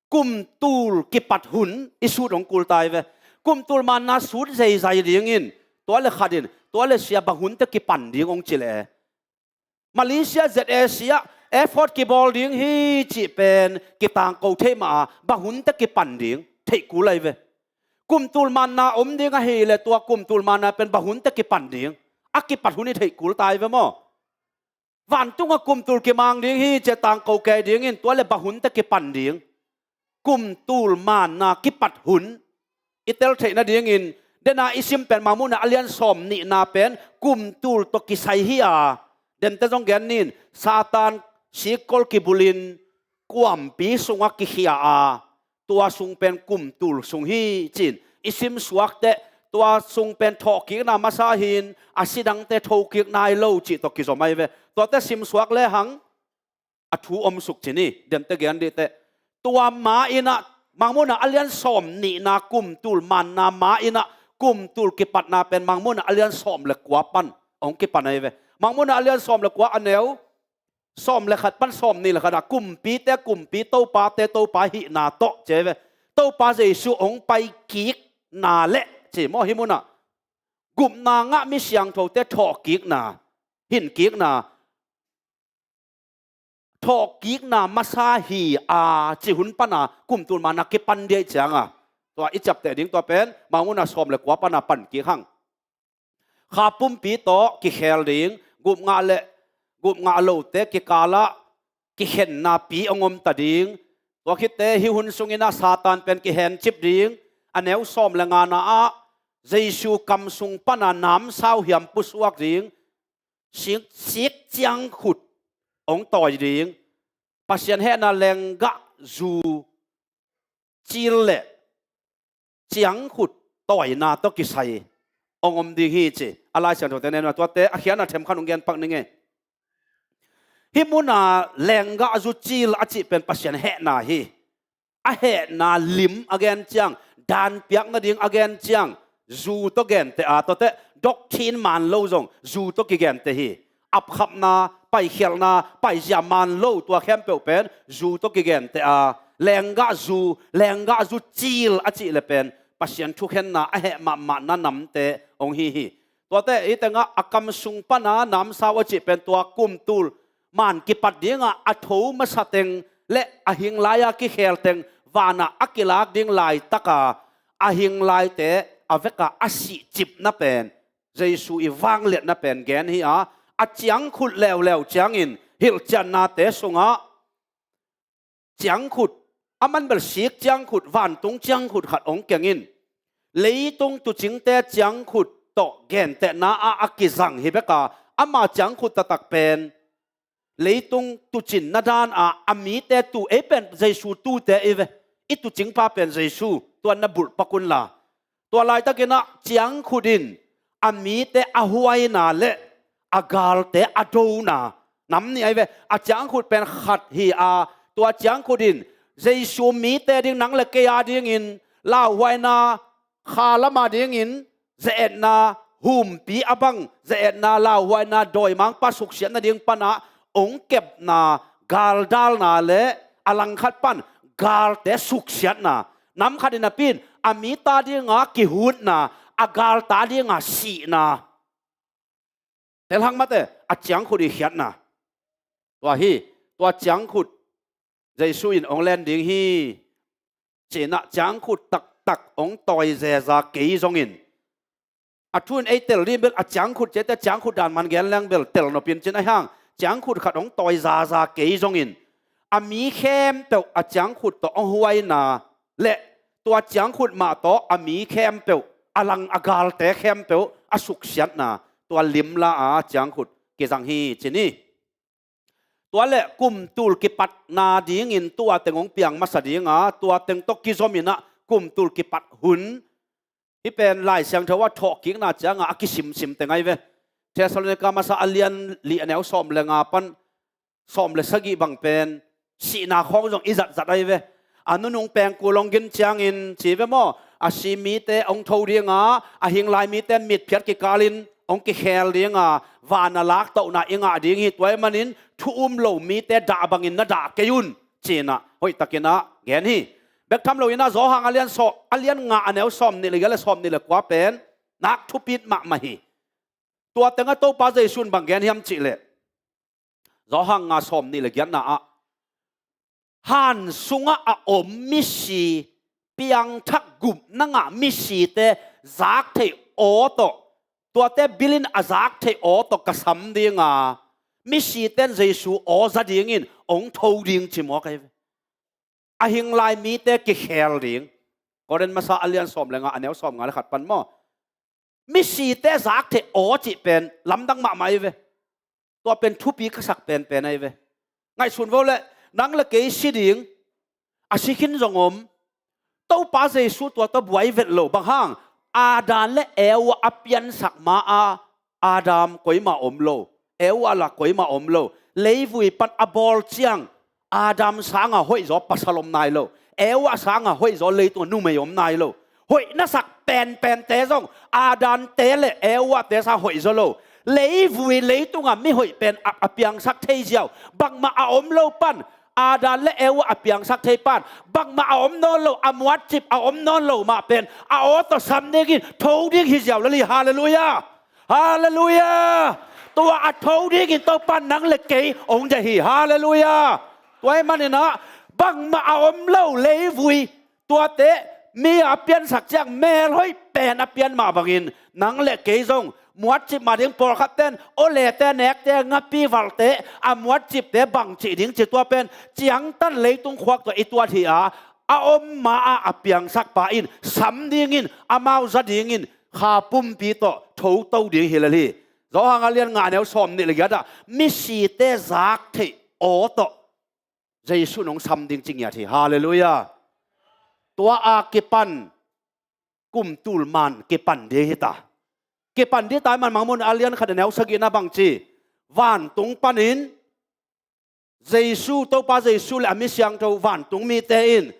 Kum tul kipat hun i sut hong kul tai ve. Kum tul manna sut zeizai dingin tua le khatin tua le sia bang hunte kipan ding hong ci leh, Malaysia Z A C ah airport kibawl ding hi cih pen kitangko thei mah a, bang hunte kipan ding theih kul lai ve. Kum tul manna om ding ahih leh tua kum tul manna pen bang hunte kipan ding a kipat hun i theih kul tai ve maw? Vantungah kum tul kimang ding hi cih tangko kei dingin tua le bang hunte kipan ding. Kum tul manna kipat hun i tel theih nadingin, dena i sim pen Mangmuhna a lian sawm nihna pen kum tul tawh kisai hi a, dente zong gen ning, Satan sikkol kibulin kuampi sungah kikhia a, tua sung pen kum tul sung hi ci-in i simsuak teh, tua sung pen thawhkikna masa hi-in a si dangte thokik nai lo cih tawh kizom ahi ve. Tuate simsuak lehang a thu om suk ci ni, dente gen dih teh. Tua ma-in ah, Mangmuhna a lian sawm nihna kum tul manna ma-in ah, kum tul kipatna pen Mangmuhna a lian sawm le kua pan hong kipan ahi ve. Mangmuhna a lian sawm le kua a neu sawm le khat pan sawm nih le khat ah, kumpite kumpi, topate topa hihna tawh ci ahi ve. Topa Jesu hong paikikna leh ci maw, hih munah gupna ngah mi siangthote thawhkikna, hinkikna, thawhkikna masa hi a, cih hun pana kum tul manna kipan ding ahih cianga, tua i ciapteh ding tua pen Mangmuhna sawm le kua pana pan kik hang. Kha pumpi tawh kikhel ding, gupngah le gupngah lote kikalah kikhennapi hong om ta ding. Tua khitteh hih hun sungin ah Satan pen kihencip ding. A neu sawm le ngana ah Jesu kam sung pana namsau hiam pusuak ding. Sik, sik ciangkhut hong tawi ding. Pasian hehna lenggah zu cil le ciangkhut tawina tawh kisai hong om ding hi ci. A Lai Siangthote nena tuate a khiatna themkhat hong gen pak ning ei. Hih muna lenggah zu cil a cih pen Pasian hehna hi. A hehna lim a gen ciang, dan piak nading a gen ciang, zu tawh genteh a, tuate doctrine man lo zong zu tawh kigenteh hi. Apkhapna, paikhialhna, paizia man lo, tua khempeuh pen zu tawh kigenteh a, lenggah zu, lenggah zu cil a cih le pen Pasian thukhenna a heh mahmahna namte hong hi hi. Tuate i tengah a kam sung pana namsau a cih pen tua kum tul man kipat dingah a tho masa teng le a hing lai-a kikhel teng vanah a kilak ding laitaka a hing laite a veka a sihcipna pen, Jesu i vangliatna pen gen hi a, a ciangkhut leuleu ciangin hilhciannate sungah ciangkhut, a man bel sik ciangkhut, vantung ciangkhut khat hong keng in, leitung tuucingte ciangkhut tawh gentehna ah a kizang hi beka, ama ciangkhut taktak pen leitung tuucinna dan ah a mite tuu, ei pen Jesu tuute i ve, i tuucingpa pen Jesu, tua na bulh pak unla. Tua laitakin ah ciangkhut in a mite a huaina le a galte a dona nam nih ahi ve. A ciangkhut pen khat hi a, tua ciangkhut in Jesu mite ding, nang le kei a dingin lauhuaina, kha lama dingin ze-etna, humpi a bang ze-etna, lauhuaina, dawimangpa suksiat nading pana hong kepna, galdalna le a langkhat pan galte suksiatna, nam khat in napi in a mite adinga kihutna, a galte adinga sihna. Telhang mate, a ciangkhut i khiatna. Tua hi, tua ciangkhut Jesu in hong len ding hi. Cinah ciangkhut taktak hong tawi zeza kei zongin, a thu in ei tel ding bel a ciangkhut cihte ciangkhut dan man gen leng bel tel nopin cin ahi hang, ciangkhut khat hong tawi zaza kei zongin, a mi khempeuh a ciangkhut tawh hong huaina le tua ciangkhut mah tawh a mi khempeuh, a lang a galte khempeuh a suksiatna, tua limla a ciangkhut kizang hi ci ni. Tua le kum tul kipatna dingin tua teng hong piang masa dinga, tua teng tawh kizomin ah kum tul kipat hun, hih pen Lai Siangtho ah thawhkikna cianga a kisimsim teng ahi ve. Thessalonika masa a lian li a neu sawm le nga pan sawm le sagih bang pen sihna khawng zong i zatzat ahi ve. A nunung pengkul hong gin ciangin ci ve maw, a si mite hong tho dinga, a hing lai mite mitphiat kikalin hong kikhel dinga, van a laktohna i ngah ding hi. Tua ahih manin thu um lo mite dah bangin na dah kei un, cinah hoihtakinah gen hi. Bek tham loinah Johan a lian sawm, a lian nga a neu sawm nih le giat le sawm nih le kua pen nak thupit mahmah hi. Tua tengah Topa Jesu in bang gen hiam cihleh, Johan nga sawm nih le giatna ah, han sungah a om misi, piangthak gupna ngah misite zak theih aw tawh, tuate bilin a zak theih aw tawh ka sam dinga, misite in Jesu aw za dingin hong tho ding ci mawk ahi ve. A hing lai mite kikhel ding. Korin masa a lian sawm le nga a neu sawm nga le khat pan maw, misite zak theih aw cih pen lamdang mahmah ahi ve. Tua pen thupi ka sak penpen ahi ve. Ngaihsun vo leh, nang le kei si ding, a si khin zong om. Topa Jesu tua tawh buai vet lo, bang hang, Adam le Eva a piansak ma a, Adam koimah om lo, Eva la koimah om lo. Leivui pan a bawl ciang, Adam sanga hoihzaw pasal om nai lo, Eva sanga hoihzaw leitungah numei om nai lo. Hoih na sak penpente zong Adamte le Evate sang hoihzaw lo. Leivui leitungah mihoih pen a, a piangsak thei ziau, bangmah a om lo pan, Adam le Eva a piangsak thei pan, bangmah a om nawn lo, a muatcip a om nawn lo mah pen a aw tawh sam dingin tho ding hi ziau lel hi. Halleluiah. Halleluiah. Tua a tho dingin Topa in nang le kei hong deih hi. Halleluiah. Tua ahih maninah bangmah a om lo leivui, tuate mi a piansak ciang melhoih pen a pian mah bangin, nang le kei zong muatcip mah ding. Pawlkhatte in olete, nekte, ngapi valte, a muatcipte bang cih ding ci, tua pen ciangtan leitung khuak tawh i tuat hi a, a om ma-ah a piangsakpa in sam dingin, amau za dingin kha pumpi tawh thoto ding hi lel hi. Johan a lian nga a neu sawm nih le giatah misite zak theih aw tawh Jesu in hong sam ding ci ngiat hi. Halleluiah. Tua a kipan kum tul man kipan ding hi ta. Kipan ding ta ahih man Mangmuhna a lian khat a neu sagihna bang ci, vantung panin Jesu, Topa Jesu le a mi siangtho vantung mite in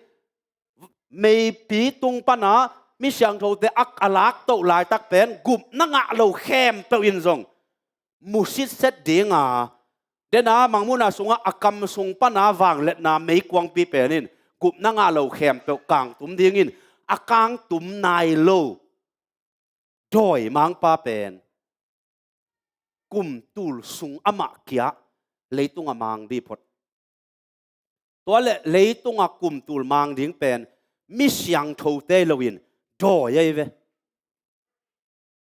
meipi tung pana mi siangthote a, a laktoh laitak pen gupna ngah lo khempeuh in zong mu sitset dinga, dena Mangmuhna sungah a kam sung pana vangliatna meikuangpi pen in gupna ngah lo khempeuh kangtum dingin a kangtum nai lo dawimangpa pen kum tul sung amah kia leitungah mang dih phot. Tua le leitungah kum tul mang ding pen mi siangthote loin dawi ahi ve.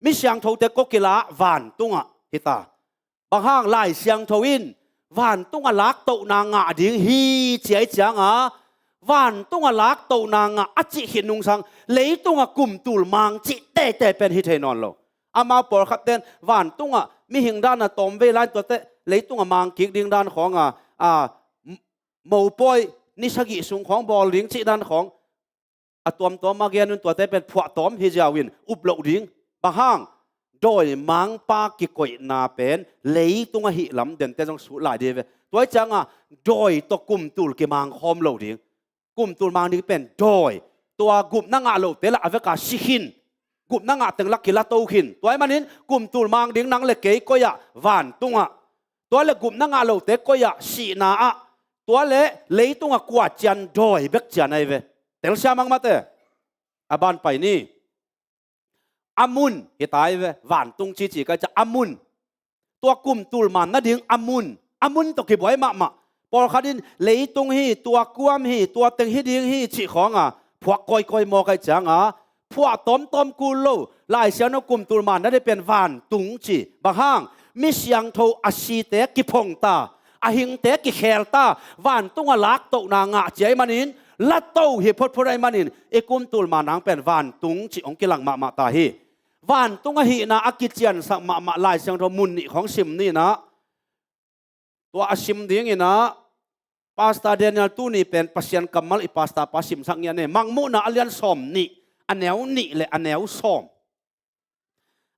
Mi siangthote kawkila vantungah hita. Bang hang Lai Siangtho in vantungah laktohna ngah ding hi ci-a i cianga, vantungah laktohna ngah a cih khit nungsang leitungah kum tul mang cih teitei pen hi thei nawn lo. Amau pawlkhatte in vantungah mihing dana tawmvei lai tuate leitungah mang kik ding dan khawnga, a, mopawi ni sagih sung khawng bawl ding cih dan khawng a tuamtuam a gen un, tuate pen phuahtawm hi ziau in up loh ding. Bang hang, dawimangpa kikoihna pen leitung ahih lam dente zong sut lai dih ve. Tua hi cianga dawi tawh kum tul kimang khawm lo ding. Kum tul mang ding pen dawi. Tua gupna ngah lote lah a veka si khin, gupna ngah teng lah kilato khin. Tua ahih manin kum tul mang ding nang le kei koi-ah? Vantungah. Tua le gupna ngah lote koi-ah? Sihna ah. Tua le leitungah kua cian? Dawi bek cian ahi ve. Telsia mangmate. A ban pai ni. A mun hi ta ahi ve. Vantung cici ka hi ciang a mun. Tua kum tul man nading a mun, a mun tawh kibuai mahmah. Pawlkhat in leitung hi, tua kuam hi, tua teng hi ding hi cih khawnga phuak kawikawi mawk ahi cianga phuah tawmtawm kul lo. Lai Siangtho kum tul man nading pen vantung ci. Bang hang, mi siangtho a site kiphong ta, a hingte kikhel ta, vantungah laktohna ngah ci ahih manin, lato hi photphot ahih manin i kum tul man nang pen vantung cih hong kilang mahmah ta hi. Vantung ahihna a kiciansak mahmah Lai Siangtho mun nih khawng sim ninah. Tua a sim dinginah Pastor Daniel tuni pen Pasian kammal i pastor pa simsak ngiat ni. Mangmuhna a lian sawm nih, a neu nih le a neu sawm.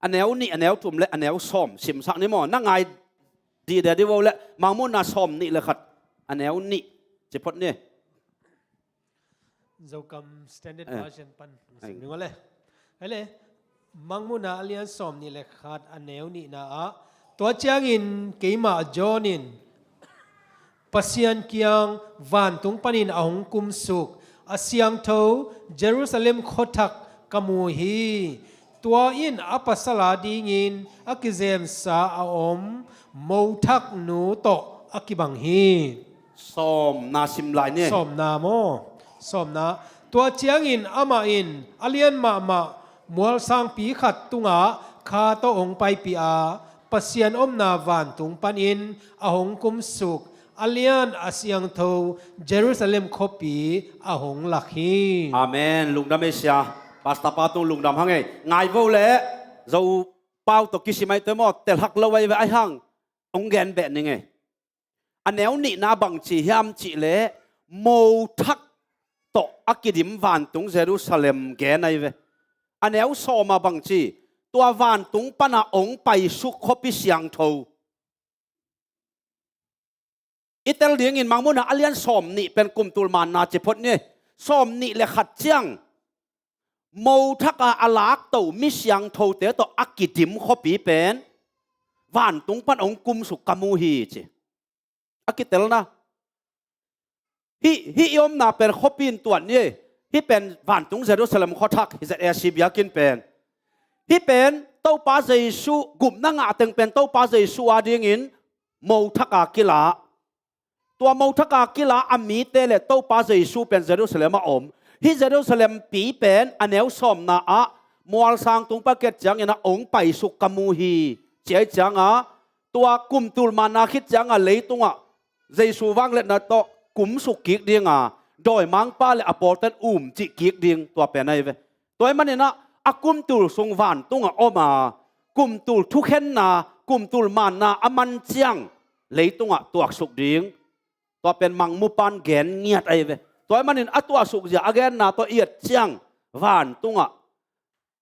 A neu nih, a neu thum le a neu sawm simsak ni maw? Na ngai dih deh dih vo le, Mangmuhna sawm nih le khat, a neu nih. Ci phot ni. Zokam Standard Version pan sim ding le. Hele, Mangmuhna a lian sawm nih le khat a neu nihna ah, tua ciangin keimah John in Pasian kiang vantung panin a hong kumsuk a siangtho Jerusalem khuathak ka mu hi. Tua in a pasal a dingin a kizemsa a om mothak nu tawh a kibang hi. Sawmna sim lai ni. Sawmna maw? Sawmna. Tua ciangin amah in a lian mahmah mualsangpi khat tungah kha tawh hong paipih a, Pasian omna vantung panin a hong kumsuk a lian a siangtho Jerusalem khuapi a hong lak hi. Amen. Lungdam ei sia. Pastor pa tung lungdam hang ei. Ngai vo le Zo pau tawh kisim ai tawh maw, telhak lo ai ve ai hang. Hong gen beh ning ei. A neu nihna bangci hiam cih leh mothak tawh a kidim vantung Jerusalem gen ai ve. A neu sawma bangci, tua vantung pana hong paisuk khuapi siangtho. I tel dingin Mangmuhna a lian sawm nih pen kumtul manna ci phot ni. Sawm nih le khat ciang mothak a a lakto mi siangthote tawh a kidim khuapi pen vantung pan hong kumsuk ka mu hi ci. A kitelna. Hih, hih i omna pen khuapi in tuan ni. Hih pen vantung Jerusalem khuathak hi Z A C biakinn pen. Hih pen Topa Jesu gupna ngah teng pen Topa Jesu a dingin mothak a kila. Tua mothak a kila a mite le Topa Jesu pen Jerusalem a om. Hih Jerusalem pi pen a neu sawmna ah mualsang tung paket ciangin a hong paisuk ka mu hi. Ci ai cianga tua kumtul manna khit cianga leitungah Jesu vangliatna tawh kumsuk kik dinga dawimangpa le a pawlten um cih kik ding tua pen ai ve. Tua ahih maninah a kumtul sung vantung a om a, kumtul thukhenna, kumtul manna a man ciang leitungah tuaksuk ding. Tua pen Mangmupan gen ngiat ahi ve. Tua ahih manin a tuahsuk zia a genna tawh i et ciang vantungah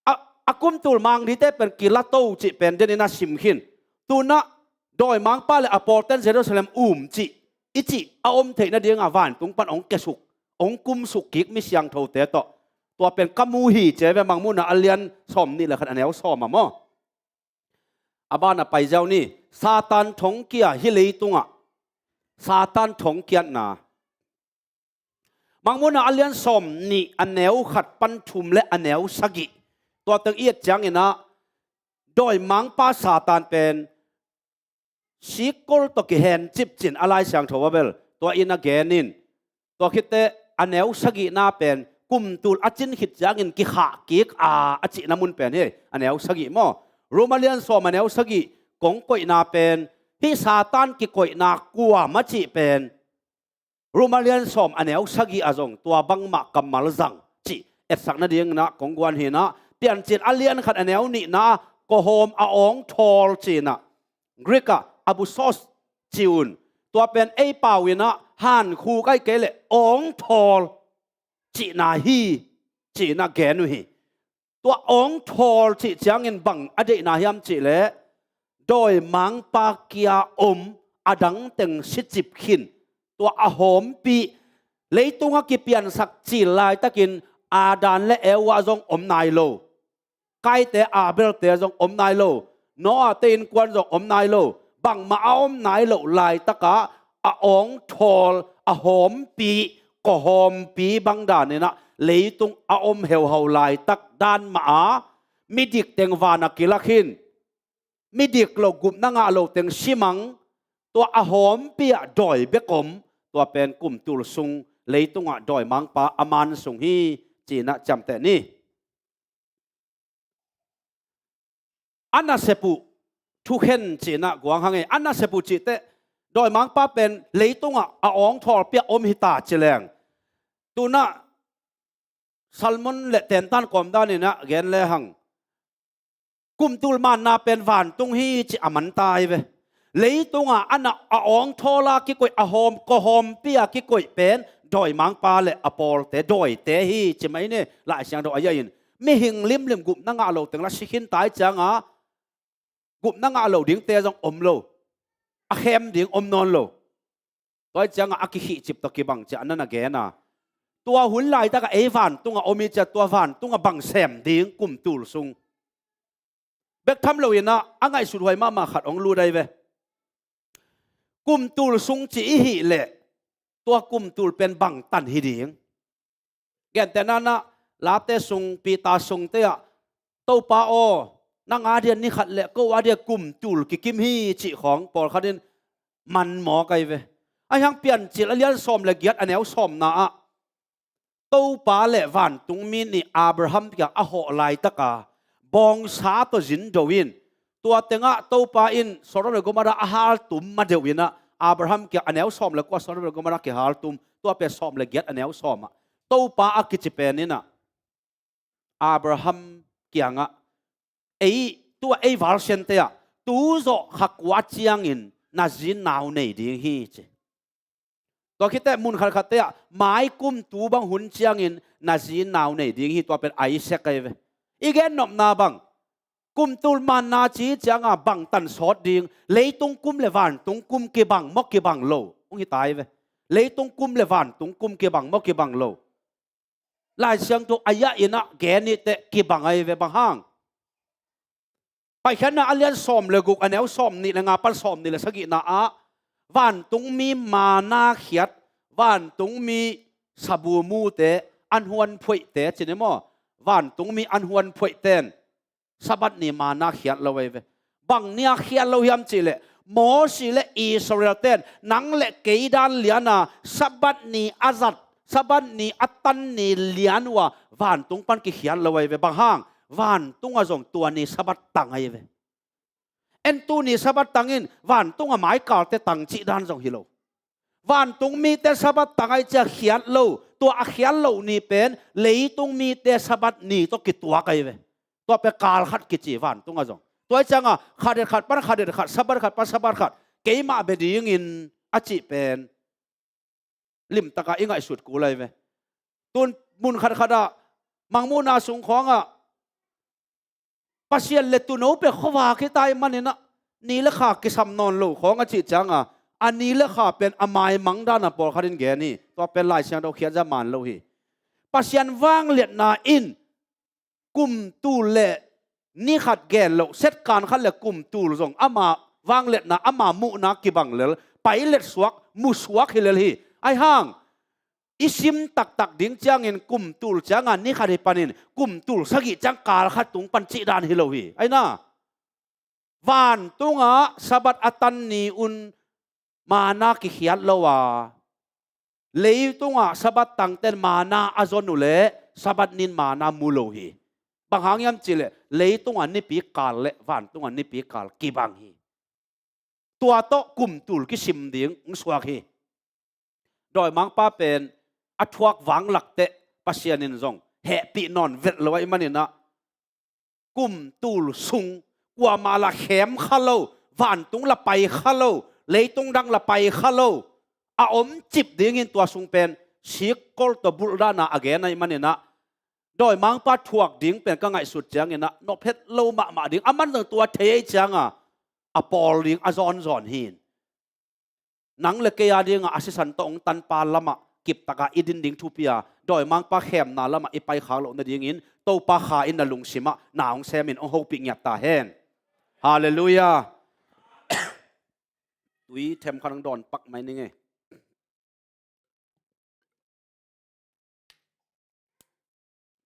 a, a kumtul mang dite pen kilato cih pen denin a sim khin. Tunah dawimangpa le a pawlten Jerusalem um cih i cih a om theih nadinga vantung pan hong kiasuk, hong kumsuk kik mi siangthote tawh. Tua pen ka mu hi ci ahi ve, Mangmuhna a lian sawm nih le khat a neu sawm a maw. A ban a pai ziau ni. Satan thongkia hi leitungah. Satan thongkiatna. Mangmuhna a lian sawm nih a neu khat pan thum le a neu sagih. Tua teng i et cianginah dawimangpa Satan pen sikkol tawh kihen cipcin a Lai Siangtho a bel tua in a genin. Tua khitte a neu sagihna pen kumtul a cin khit ciangin kikhah kik a, a cihna mun pen hi a neu sagih maw. Rom a lian sawm a neu sagih kong koihna pen hih Satan kikoihna kuam a cih pen Rom a lian sawm a neu sagih a zong tua bangmah kammal zang cih etsak nadinginah kong guan hinah Piancil a lian khat a neu nihna kawhawm a awngthawl cinah Greek ah abusos ci un. Tua pen ei pau inah hankhu kai kei le awngthawl cihna hi cinah gen uh hi. Tua awngthawl cih ciangin bang a deihna hiam cihleh dawimangpa kia om a dangteng sicip khin. Tua a hawmpi leitungah kipiansak cil laitakin Adam le Eva zong om nai lo. Kainte Abelte zong om nai lo. Noahte innkuan zong om nai lo. Bangmah a om nai loh laitakah a awngthawl a hawmpi kawhawmpi bang daninah leitung a om heuhau laitak dan mah a midik teng van a kilak hin. Midik lo gupna ngah lo teng simang tua a hawmpi ah dawi bek om. Tua pen kumtul sung leitungah dawimangpa a man sung hi cinah ciamteh ni. A nasep uh thukhen cinah guang hang ei. A nasep uh cihteh dawimangpa pen leitungah a awngthawlpi ah om hita ci leng. Tunah Salmon le tentan kawm daninah gen le hang. Kumtul manna pen vantung hi ci a man ta hi ve. Leitungah a na a awngthawla kikoih a hawm kawhawmpi a kikoih pen dawimangpa le a pawlte dawite hi ci mai ni. Lai Siangtho a yai in mihing limlim gupna ngah lo teng la si khin tai cianga gupna ngah lo dingte zong om lo. A khem ding om nawn lo. Tua hi ciangah a kikhihcip tawh kibang ciah a na na gen a. Tua hun laitakah ei vantung a om hi ciah tua vantung a bang sem ding kum tul sung. Bek tham loinah a ngaihsut huai mahmah khat hong lut ahi ve. Kum tul sung ci i hih leh tua kum tul pen bang tan hi ding. Gentehna-ah Lapte sung, Peter sungte ah, Topa aw, nang a dia ni khat le ko a dia kum tul kikim hi cih khawng pawlkhat in man mawk ahi ve. Ahi hang Piancil a lian sawm le giat a neu sawmna ah Topa le vantungmi nih Abraham kiang a hawh laitaka bawngsa tawh zin do in, tua tengah Topa in Sodom le Gomorrah a haltum ma deuh inah, Abraham kiang a neu sawm le kua Sodom le Gomorrah kihaltum, tua pen sawm le giat a neu sawmah Topa a kici pen inah Abraham kiangah, ei, tua ei valsiante ah, tu zawh kha kua ciangin na zi nau nei ding hi ci. Tua khiteh mun khatkhatte ah mai kum tu bang hun ciangin na zi nau nei ding hi, tua pen Isaac ahi ve. I gennopna bang, kum tul manna ci cianga bang tan sawt ding, leitung kum le vantung kum kibang maw kibang lo, hong hi ta hi ve. Leitung kum le vantung kum kibang maw kibang lo. Lai Siangtho a yah inah gen ih teh kibang ahi ve, bang hang. Paikhiatna a lian sawm le guk a neu sawm nih le nga pan sawm nih le sagihna ah vantungmi manna khiat, vantungmi sabu mute, an huan phoihte cin i maw, vantungmi an huan phoihten Sabbath ni manna khiat lo ahi ve. Bang nia khiat lo hiam cihleh, Mosi le Israel ten nang le kei dan liana Sabbath ni a zat, Sabbath ni a tan ni lian uh a vantung pan kikhiat lo ahi ve. Bang hang, vantung ah zong tua ni Sabbath tang ahi ve. En tu ni Sabbath tang in vantung a maikalte tang cih dan zong hi lo. Vantung mite Sabbath tang ahi ciah khiat lo, tua a khiat lo ni pen leitung mite Sabbath ni tawh kituak ahi ve. Tua pen kal khat kici vantung ah zong. Tua hi cianga khadet khat pan khadet khat, Sabbath khat pan Sabbath khat, keimah bia dingin a cih pen limtaka i ngaihsut kul ahi ve. Tun mun khatkhat ah Mangmuhna sung khawngah Pasian le tuuno pen khuavak hi ta ih maninah ni le kha kisam nawn lo khawng a cih cianga a ni le kha pen a maimang dana pawlkhat in gen hi. Tua pen Lai Siangtho khiatza man lo hi. Pasian vangliatna in kum tul le ni khat gen loh, setkan khat le kum tul zong ama vangliatna, ama muhna kibang lel, pailet suak, mu suak hi lel hi. Ahi hang i sim taktak ding ciangin kum tul cianga ni khat hi panin kum tul sagih ciang kal khat tung pan cih dan hi lo hi. Aina, vantungah Sabbath a tan ni un manna kikhiat lo a, leitungah Sabbath tangten manna a zon uhleh Sabbath nin manna mu lo hi. Bang hang hiam cihleh leitungah nipi kal le vantungah nipi kal kibang hi. Tua tawh kum tul kisim ding hong suak hi. Dawimangpa pen a thuak vang lakteh Pasian in zong hehpih nawn vet lo ahih maninah kum tul sung kuamah la khem kha lo, vantung la pai kha lo, leitung dang la pai kha lo, a om cip dingin tua sung pen sikkol tawh bulh dana a gen ahih maninah dawimangpa thuak ding pen ka ngaihsut cianginah nophet lo mahmah ding. A man zong tua thei ahih cianga a pawl ding a zawnzawn hi. Nang le kei a dingah a sisan tawh hong tanpa lamah kiptakah i din ding thupi a, dawimangpa khemna lamah i paikhak loh nadingin Topa Kha in na lungsimah na hong semin hong hopih ngiat ta hen. Halleluiah. Tui themkhat hong dawn pak mai ning e.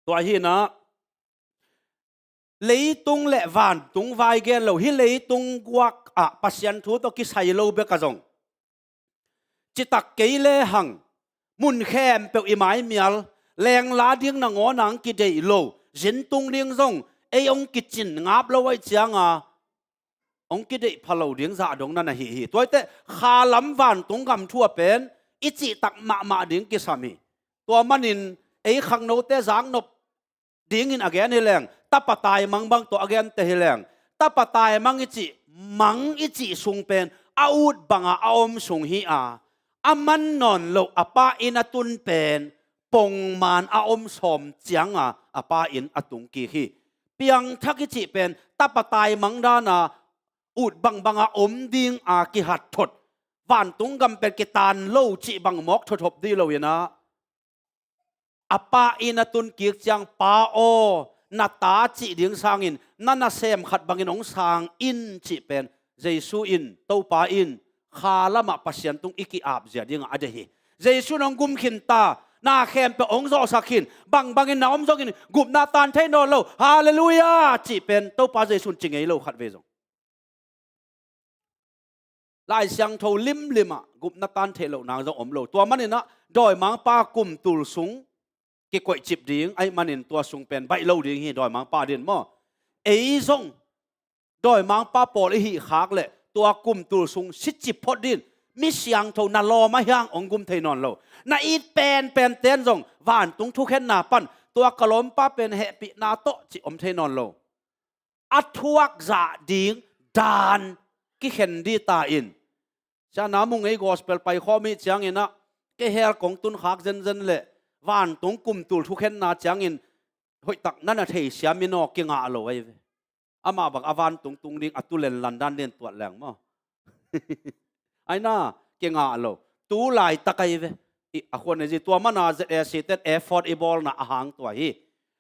Tua hinah leitung le vantung vai gen lo, hih leitung guak ah Pasian thu tawh kisai lo bek a zong citak kei lehang mun khempeuh i maimial, lengla ding nangawn ang kideih lo, zintung ding zong ei hong kicin ngap lo ahih cianga hong kideih pha lo ding zah dong na na hi hi. Tua hi teh khalam vantung gam thu a pen i cihtak mahmah ding kisam hi. Tua manin ei khangnote zaknop dingin a gen hi leng, tapa taimang bang tawh a gente hi leng, tapa taimang i cih, mang i cih sung pen a ut banga a om sung hi a, a man nawn loh a pa inn a tun pen pongman a om sawm cianga a pa inn a tung kik hi. Piangthak i cih pen tapa taimang dana ut bangbanga om dinga kihat thot, vantung gam pen kitan lo cih bang mawk thawthawp dih lo inah, a pa inn a tun kik ciang, Pa aw, na ta cih ding sangin na nasem khat bangin hong sang in cih pen Jesu in, Topa in kha lamah Pasian tung i ki-ap zia dingah a deih hi. Jesu in hong gum khin ta, na khempeuh hong zawhsak khin, bangbangin na om zongin gupna tan thei nawn lo, Halleluiah cih pen Topa Jesu in ci ngei lo khatvei zong. Lai Siangtho limlimah gupna tan theih loh nang zong om lo. Tua maninah dawimangpa kum tul sung kikoihcip ding ahih manin tua sung pen baih lo ding hi, dawimangpa din maw. Ei zong dawimangpa pawl i hih khak leh tua kum tul sung sicip phot din, mi siangtho na lawm a hiang hong gum thei nawn lo. Na it penpen ten zong vantung thukhenna pan tua ka lawmpa pen hehpihna tawh cih om thei nawn lo. A thuak zah ding dan kikhen dih ta in. Siana Mung ei gospel paikhawm ih cianginah, kei hell kong tunkhak zenzen leh vantung kum tul thukhenna ciangin hoihtak na na thei siam in aw, kingah lo ahi ve. Amah bang a vantung tung ding a tulen landan den tuat leng maw. Aina, kingah lo. Tu laitak ahi ve. I, a khuan ahi zi tua mana Z A C ten effort i bawlna a hang tua hi.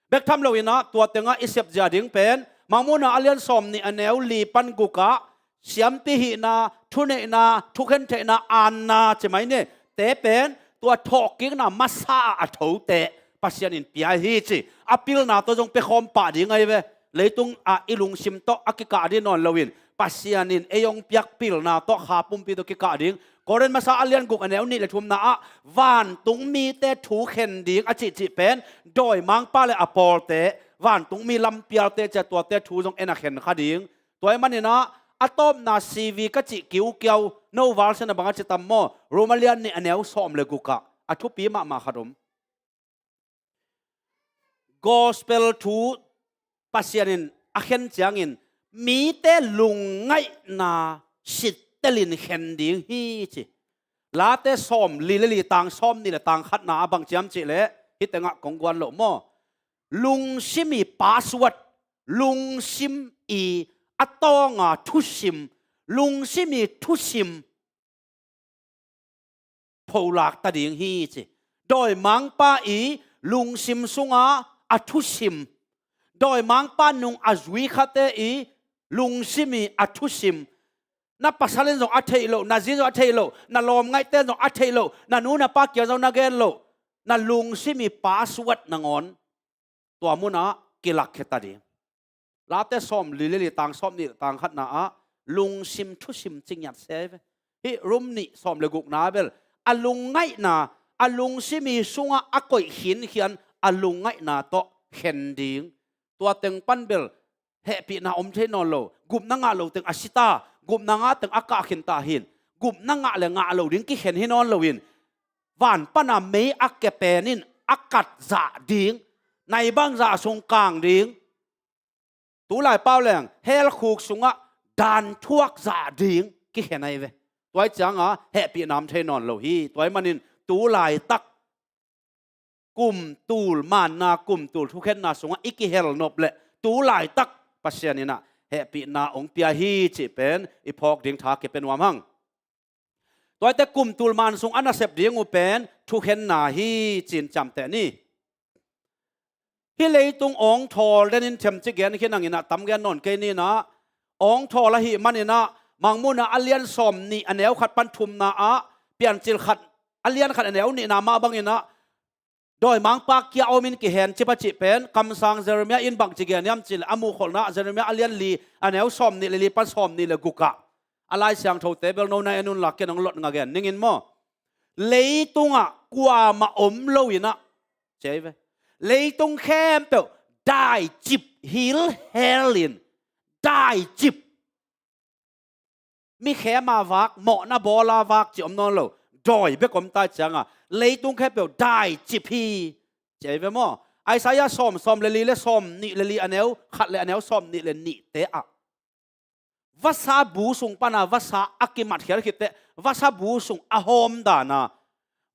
Bek tham lo inah tua tengah i sep zia ding pen Mangmuhna a lian sawm nih a neu li pan gukah siampi hihna, thuneihna, thukhen theihna, anna ci mai ni. Te pen tua thawhkikna masa ah a thote Pasian in pia hi ci. A pilna tawh zong pia khawm pah ding ahi ve. Leitung ah i lungsim tawh a kikah dih nawn loin Pasian in ei hong piak pilna tawh kha pumpi tawh kikah ding. Korin masa a lian guk a neu nih le thumna ah vantung mite thu khen ding a cihcih pen dawimangpa le a pawlte, vantung mi lampialte cia tuate thu zong en a khen kha ding. Tua ahih maninah a tawpna C V ka cih kiukiau no valsena bang a ci tam maw? Rom a lian nih a neu sawm le gukah a thupi mahmah khat om. Gospel thu Pasian in a khen ciangin mite lungngaihna sittelin khen ding hi ci. Late sawm li le li tang sawm nih le tang khatna a bang ciam cih leh hih tengah kong guan loh maw? Lungsim i password, lungsim i a tawnga thusim, lungsim i thusim pholak ta ding hi ci. Dawimangpa i lungsim sunga a thusim, dawimangpa nung a zui khate i lungsim i a thusim. Na pasal in zong a theih loh, na zi zong a theih loh, na lawmngaihte in zong a theih loh, na nu na pa kiang zong na gen loh, na lungsim i password nangawn tua munah kilakkhia ta ding. Late sawm li le li tang sawm nih le tang khatna ah lungsim thusim ci ngiat se ve. Hih Rom nih sawm le gukna bel a lungngaihna, a lungsim i sungah a koih khinkhian a lungngaihna tawh khen ding. Tua teng pan bel hehpihna om thei nawn lo. Gupna ngah lo teng a si ta, gupna ngah teng a kah khin ta hin. Gupna ngah le ngah lo ding kikhen hi nawn loin van pana mei a kepen in a kat zah ding, nai bang zah sung kang ding, tu lai pau leng hell khuk sungah dan thuak zah ding kikhen ahi ve. Tua ih cianga hehpihna om thei nawn lo hi. Tua ih manin tu laitak kum tul manna, kum tul thukhenna sungah i kihel nop leh tu laitak Pasian inah hehpihna hong pia hi cih pen i phawk ding tha kipia nuam hang. Tuate kum tul man sung a nasep ding uh pen thukhenna hi cin ciamteh ni. Hih leitung awngthawl denin themci gen khin hanginah tam gen nawn kei ninah, awngthawl ahih maninah Mangmuhna a lian sawm nih a neu khat pan thumna ah Piancil khat a lian khat a neu nihna mah banginah dawimangpa kia a omin kihen cip a cih pen kamsang Jeremiah in bangci gen hiam cih leh a muhkholhna Jeremiah a lian li a neu sawm nih le li pan sawm nih le gukah a Lai Siangthote bel nona en unla ken hong lot nga gen ningin maw? Leitungah kuamah om loinah cei ve, leitung khempeuh daicip hilhelin, daicip, mi khema vak, mawhna bawla vak cih om nawn lo. Dawi bek om tai cianga leitung khempeuh daicip hi cei ve maw? Isaiah sawm, sawm le li le sawm nih le li a neu khat le a neu sawm nih le nihte ah vasa bu sung pana vasa a kimatkhial khitteh vasa bu sung a hawm dana,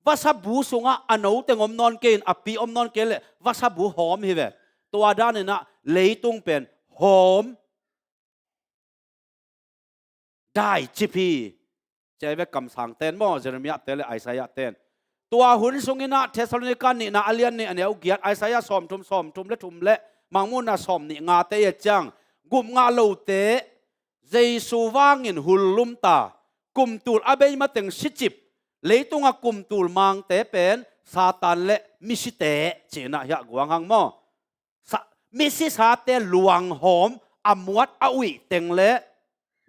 vasa bu sungah a no teng om nawn kei in a pi om nawn kei leh vasa bu hawm hi ve. Tua daninah leitung pen hawm, daicip hi. Ci ai ve kamsang ten maw, Jeremiah te le Isaiah ten. Tua hun sungin ah Thessalonica nihna a lian nih a neu giat, Isaiah sawmthum, sawmthum le thum le Mangmuhna sawmnih ngate i et ciang, gupngah lote Jesu vangin hullum ta, kumtul a bei mateng sicip, leitunga kumtul mangte pen Satan le misite ci-in ah hiah guang hang maw. Sa, misisate luanghawm a muat a uih teng le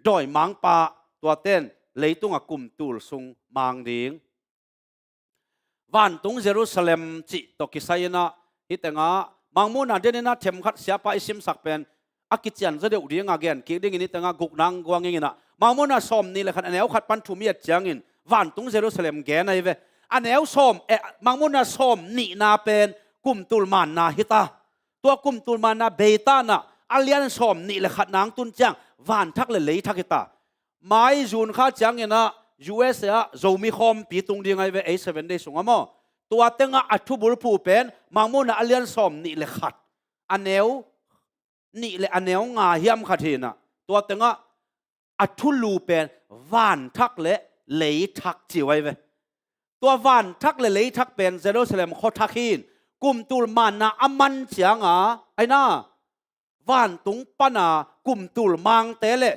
dawimangpa, tuaten leitunga kumtul sung mang ding. Vantung Jerusalem cih tawh kisai-in ah, hih tengah Mangmuhna denin ah themkhat siapa i simsak pen a kician zaw deuh dingah gen kik dingin, hih tengah gukna guang ing in ah, Mangmuhna sawmnih le khat a neu khat pan thum i et ciangin vantung Jerusalem gen ai ve. A neu sawm, eh, Mangmuhna sawmnihna pen kumtul manna hi ta. Tua kumtul manna bei ta in ah, a lian sawmnih le khat nang tun ciang vanthak le leithak hi ta. Mai June kha ciangin ah U S A ah Zomi khawmpi tung ding ai ve, ei Seven Day sungah maw. Tua tengah a thubulphuh pen Mangmuhna a lian sawmnih le khat, a neu nih le a neu nga hiam khat hi in ah, tua tengah a thulu pen vanthak le leithak ci uh ai ve. Tua vanthak le leithak pen Jerusalem khuathak hi in, kumtul manna a man cianga, ai na, vantung pana kumtul mangte le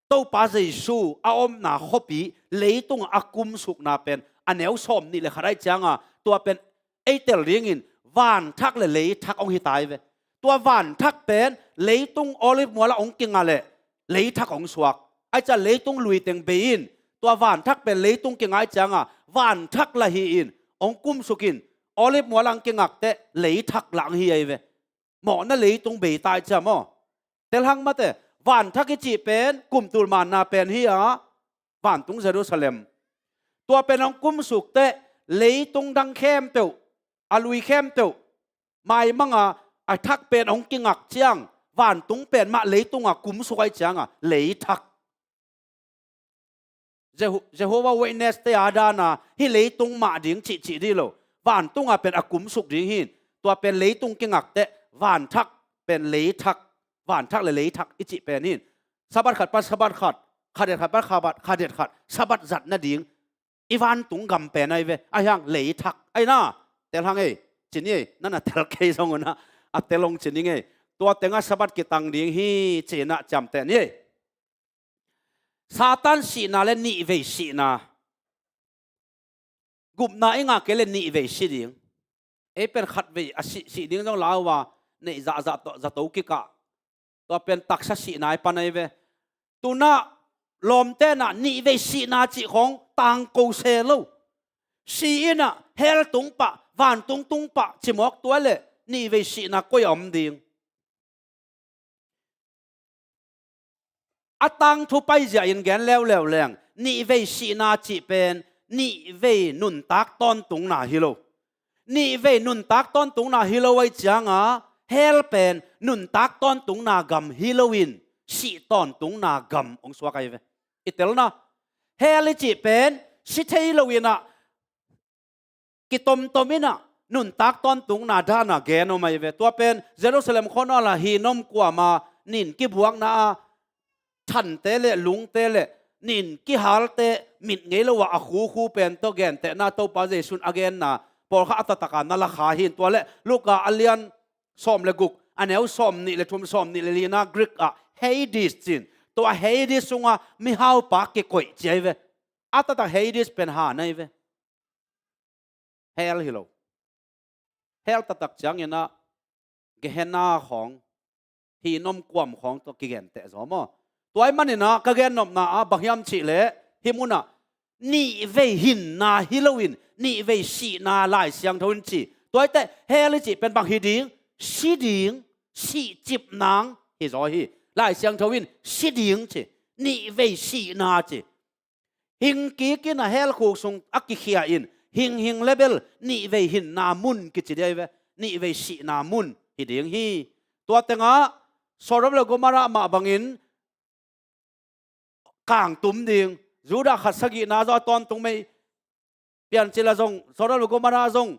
Topa Jesu a omna khuapi leitung a kumsukna pen a neu sawmnih le khat ai cianga, tua pen ei tel dingin vanthak le leithak hong hi ta ai ve. Tua vanthak pen leitung Olive mualah hong kingah le leithak hong suak. Ai ciah leitung lui teng bei in, tua vanthak pen leitung kingah ai cianga vanthak lah hi in, hong kumsuk in, Olive mualah hong kingah teh leithak lah hong hi ai ve. Mawhna leitung bei ta ai ciah maw. Tel hang mate, vanthak i cih pen kumtul manna pen hi a, vantung Jerusalem. Tua pen hong kumsuk teh leitung dang khempeuh, a lui khempeuh maimanga a thak pen hong kingak ciang, vantung pen mah leitunga kumsuk ai cianga leithak. Jehu-, Jehovah Witness te a dana hih leitung mah ding cihcih dih lo. Vantunga pen a kumsuk ding hi in. Tua pen leitung kingak teh vanthak pen leithak, vanthak le leithak i cih pen hi in. Sabbath khat pan Sabbath khat, khadet khat pan Sabbath, khadet khat, Sabbath zat nading i vantung gam pen ai ve. Ai hang leithak ai na. Tel hang ei, ci ni ei, nana tel kei zong una, a tel hong ci ni ngei. Tua tengah Sabbath kitang ding hi, ci-in ah ciamteh ni ei. Satan sihna le nihvei sihna. Gupna i ngah kei le nihvei si ding. Ei pen khatvei a sih, sih ding zong lau a, neih zahzah tawh zato kikah. Tua pen taksa sihna i pan ai ve. Tunah lawmte nah nihvei sihna cih khawng tangko se lo. Si in ah hell tung pah, vantung tung pah, cimawk tua le nihvei sihna koi a om ding. A tangthu paizia in gen leuleu leng, nihvei sihna cih pen nihvei nuntak tawntungna hi lo. Nihvei nuntak tawntungna hi lo ai cianga, hell pen nuntak tawntungna gam hi loin sih tawntungna gam hong suak ai ve. I telna, hell i cih pen si thei loin ah, kitomtom in ah nuntak tawntungna dana gen om ai ve. Tua pen Jerusalem khuanawla hinom kuama nin kibuakna a thante le lungte le nin kihalte mit ngei lo a, a khukhu pen tawh gentehna Topa Jesu'n a genna pawlkhat a taktaka na lakha hi in. Tua le Luka a lian sawm le guk, a neu sawmnih le thum, sawmnih le lina Greek ah Hades ci in. Tua Hades sunga mihaupa kikoih ci ai ve. A taktak Hades pen ha na hi ve. Hell hi lo. Hell taktak ciangin ah Gehenna khawng, hinom kuam khawng tawh kigenteh zaw maw. Tua ahih manin ah ka gennopna ah bang hiam cih leh, hih munah nihvei hinna hi loin nihvei sihna Lai Siangtho in ci. Tua ahih teh hell i cih pen bang hi ding? Si ding, sihcip nang hi zaw hi. Lai Siangtho in si ding ci, nihvei sihna ci. Hing kik in a hell khuk sung a kikhia in, hing hing le bel nihvei hinna mun kici ding ai ve, nihvei sihna mun hi ding hi. Tua tengah Sodom le Gomorrah mah bangin kangtum ding, Judah khat sagihna zaw a tawntung mei, Piancil ah zong, Sodom le Gomorrah zong,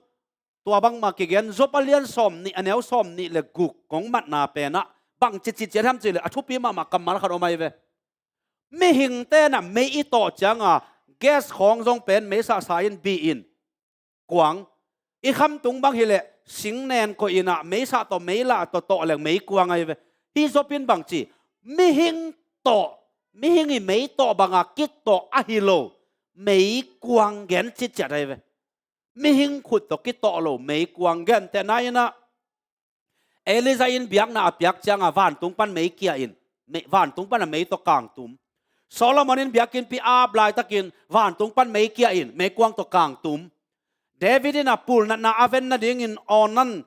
tua bangmah kigen, Job a lian sawmnih, a neu sawmnih le guk kong matna penah bang cici ciat hiam cih leh, a thupi mahmah kammal khat om ai ve. Mihingte nah mei i tawh cianga Gas khawng zong pen meisah sa in, bi in, kuang. I khamtung bang hileh singnen koih in ah meisah tawh meila tawh tawh leng meikuang ahi ve. Hih Job in bangci, mihing tawh, mihing i mei tawh banga kitawh ahi lo meikuang gen citciat ahi ve. Mihing khut tawh kitawh lo meikuang. Gentehna in ah, Elijah in biakna a piak cianga vantung pan mei kia in, mei, vantung pana mei tawh kangtum. Solomon in biakinnpi a ap laitakin vantung pan mei kia in, meikuang tawh kangtum. David in a pulnatna a ven nadingin Ornan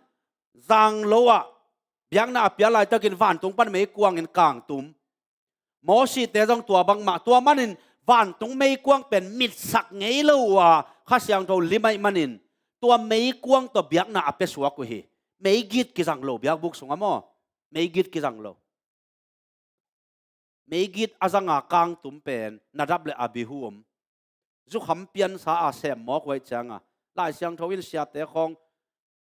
zanglo ah biakna a pia laitakin vantung pan meikuangin kangtum. Mosite zong tua bangmah, tua manin vantung meikuang pen mitsak ngei lo uh a, Kha Siangtho lim ahih manin tua meikuang tawh biakna a piasuak uh hi. Meigit kizang lo biakbuk sungah maw? Meigit kizang lo. Meigit a zanga kangtum pen Nadab le Abihu om. Zukham piansa a sem mawk uh ahih cianga Lai Siangtho in siate khawng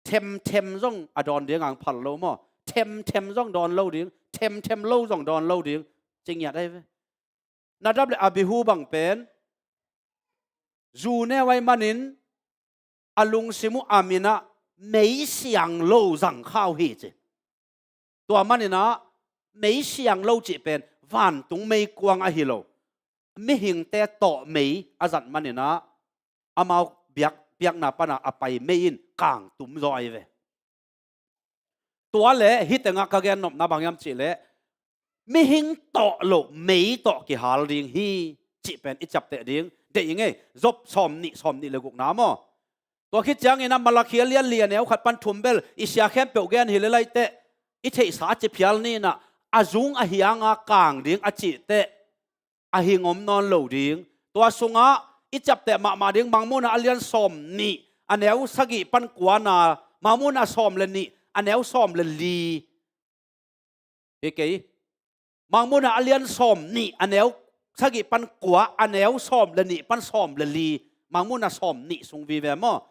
themthem zong a dawn ding ang phal lo maw? Themthem zong dawn lo ding, themthem lo zong dawn lo ding, ci ngiat ahi ve. Nadab le Abihu bang pen zu neu ahih manin a lungsim uh a min ah mei siang lo zang kha uh hi ci. Tua manin ah mei siang lo cih pen vantung meikuang ahi lo, mihingte tawh mei a zat manin ah amau biak, biakna pana a pai mei in kangtum zaw ahi ve. Tua le hih tengah ka gen nopna bang hiam cihleh, mihing tawh lo mei tawh kihal ding hi cih pen i ciapteh ding deih ing ei. Job sawm nih, sawm nih le gukna maw? Tua khit ciangin ah Malakhi a lian li a neu khat pan thum bel i sia khempeuh gen hi le laihteh, i theihsa a ci phial ni in ah, a zung a hianga kang ding a cihteh a hing om nawn lo ding. Tua sungah i ciapteh mahmah ding Mangmuhna a lian sawm nih a neu sagih pan kuana, Mangmuhna sawm le nih a neu sawm le li. Hi kei. Mangmuhna a lian sawm nih a neu sagih pan kua, a neu sawm le nih pan sawm le li. Mangmuhna sawm nih sung vive maw?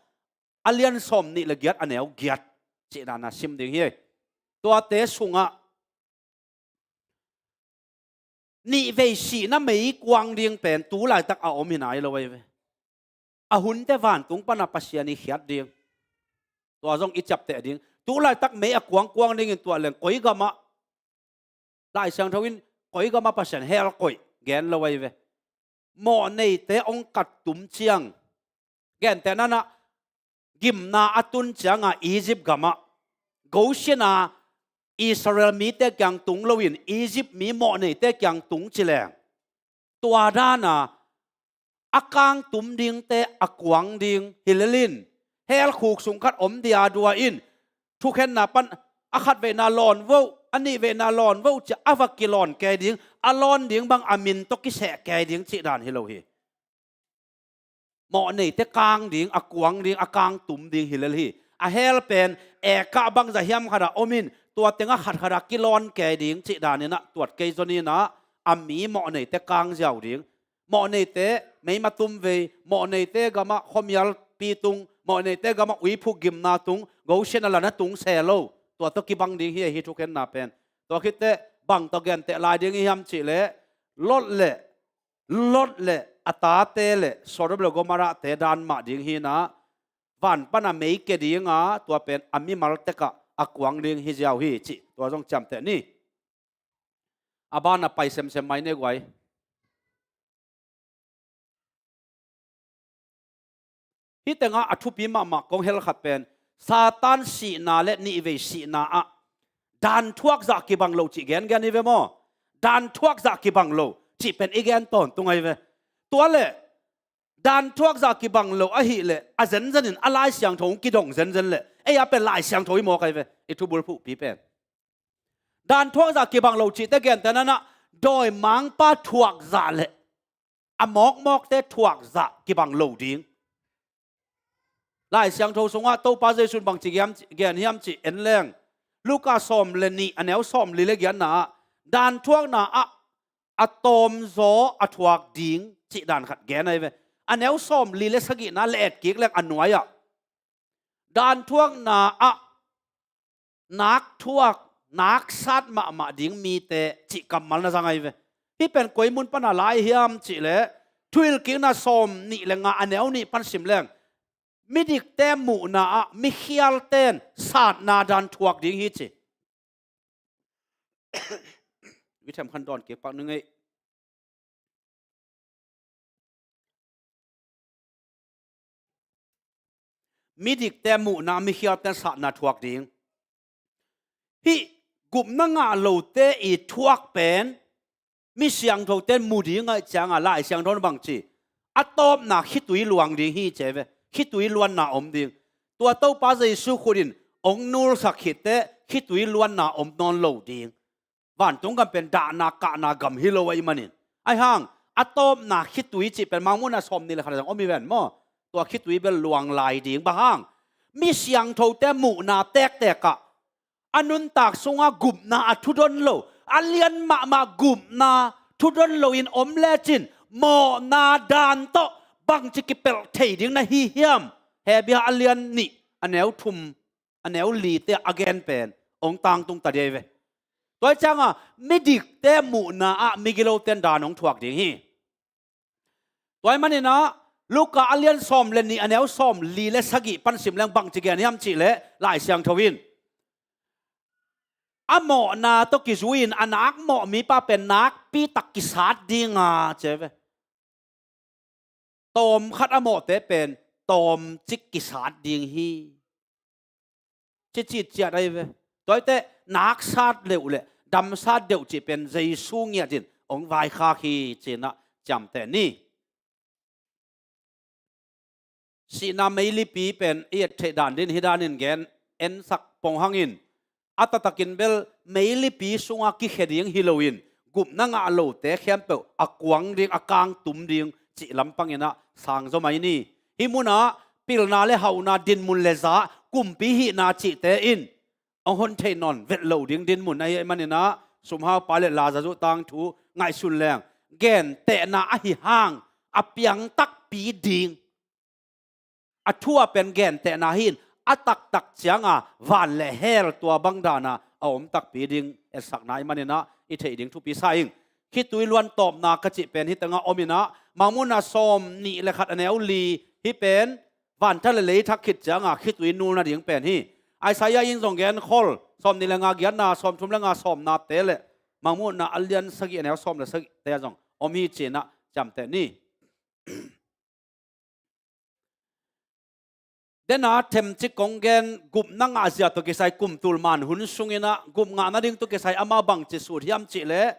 A lian sawm nih le giat a neu giat cih dana sim ding hi. Tuate sungah nihvei sihna meikuang ding pen tu laitak a om hi nai lo ahi ve. A hunte vantung pana Pasian i khiat ding. Tua zong i ciapteh ding. Tu laitak mei a kuangkuang dingin tua leng koi gamah, Lai Siangtho in koi gamah Pasian hell koih gen lo ahi ve. Mawhneite hong kattum ciang, gentehna in ah gimna a tun cianga Egypt gamah, Goshen a Israel mite kiang tung loin Egypt mi mawhneite kiang tung ci leng, tua dana a kangtum dingte a kuang ding hi lel in, hell khuk sung khat om dia dua in, thukhenna pan a khatveina lawn voh, a nihveina lawn voh cia a va kilawn kei ding, a lawn ding bang a min tawh kiseh kei ding cih dan hi lo hi. Mawhneite kang ding, a kuang ding, a kangtum ding hi lel hi. A hell pen ekah bangzah hiam khatah om in, tua tengah khatkhatah kilawn kei ding cih danin ah tuat kei zon in ah, a mi mawhneite kang ziau ding. Mawhneite meima tumvei, mawhneite gamah khuamialpi tung, mawhneite gamah uiphuk gimna tung, Goshen a lana tung se lo. Tua tawh kibang ding hi, ahi thukhenna pen. Tua khitteh bang tawh genteh lai ding i hiam cihleh, Lot le, Lot le a tate le Sodom le Gomorrah te dan mah ding hi in ah, van pana mei kia dinga, tua pen a mimal tekah a kuang ding hi ziau hi cih tua zong ciamteh ni. A bana pai semsem mai ne guai. Hih tengah a thupi mahmah kong hel khat pen Satan sihna le nihvei sihna ah danthuak zah kibang lo cih gengen hi ve maw? Danthuak zah kibang lo cih pen i gen tawntung ahi ve. Tua le danthuak zah kibang lo ahih leh a zenzen in a Lai Siangtho hong kidong zenzen leh ei a pen Lai Siangtho hi mawk ahi ve. I thubul phuhpi pen danthuak zah kibang lo cihte gentehna in ah dawimangpa thuak zah le a mawkmawkte thuak zah kibang lo ding. Lai Siangtho sungah Topa Jesu in bangci gen, gen hiam cih en leng, Luka sawm le nih a neu sawm li le giatna ah danthuakna ah a tawmzaw a thuak ding cih dan khat gen ahi ve. A neu sawm li le sagihna le etkik leng a nuai-ah danthuakna ah nak thuak, nak sat mahmah ding mite cih kammal na zang ahi ve. Hih pen koi mun pana lai hiam cihleh Thuhilhkikna sawm nih le nga a neu nih pan sim leng, midikte muhna ah mikhialten satna dan thuak ding hi ci. Mithem khan dawn kik pak ning ei. Midikte muhna, mikhialten satna thuak ding. Hih gupna ngah lote i thuak pen mi siangthote mu ding ahih cianga Lai Siangtho in bangci, a tawpna khitui luang ding hi ci ve. Khitui luanna om ding. Tua Topa Jesu khut in hong nulsak khitteh khitui luanna om nawn lo ding. Vantung gam pen dahna kahna gam hi lo ahih manin, ahi hang a tawpna khitui cih pen Mangmuhna sawm nih le khat ah zong om hi ven maw? Tua khitui bel luang lai ding. Bang hang? Mi siangthote muhna tektek ah a nuntak sunga gupna a thudon lo, a lian mahmah gupna thudon loin om lecin mawhna dan tawh bangci kipelh thei ding na hi hiam? Hebru a lian nih a neu thum a neu lite a gen pen hong tangtung ta ding hi ve. Tua hi cianga midikte muhna ah migiloten dan hong thuak ding hi. Tua ahih maninah Luka a lian sawm le nih a neu sawm li le sagih pan sim leng bangci gen hiam cihleh Lai Siangtho in a mawhna tawh kizui-in a nakmawh mipa pen nakpi tak kisat dinga ci hi ve. Tawm khat a mawhte pen tawmcik kisat ding hi. Cicit ciat ahi ve. Tua hi teh naksat leuh le damsat deuh cih pen Jesu ngiatin hong vaikhak hi cinah ciamteh ni. Sihna meilipi pen i et theih dan din hi danin gen ensak pong hangin a taktakin bel meilipi sunga kikhia ding hi loin gupna ngah lote khempeuh a kuang ding, a kangtum ding cih lam panginah sang zaw mai ni. Hih munah pilna le hauhna, dinmun le za, kumpi hihna cihte in hong hon thei nawn vet lo ding dinmun ahi maninah sumhaupa le Lazarus tangthu ngaihsun leng gentehna ahi hang a piang takpi ding. A thu a pen gentehna hi-in a taktak cianga van le hell tua bang dana a om takpi ding etsakna ahi maninah i theih ding thupi sa ing. Khitui luan tawpna ka cih pen hih tengah om inah Mangmuhna sawm nih le khat a neu li hih pen vanthak le leithak khit cianga khitui nul nading pen hi. Isaiah in zong genkhol sawm nih le nga giatna, sawm thum le nga sawmnate le Mangmuhna a lian sagih a neu sawm le sagihte ah zong om hi cinah ciamteh ni. Dena themcik kong gen, gupna ngahzia tawh kisai kumtul man hun sunginah gup ngah nading tawh kisai amau bangci sut hiam cihleh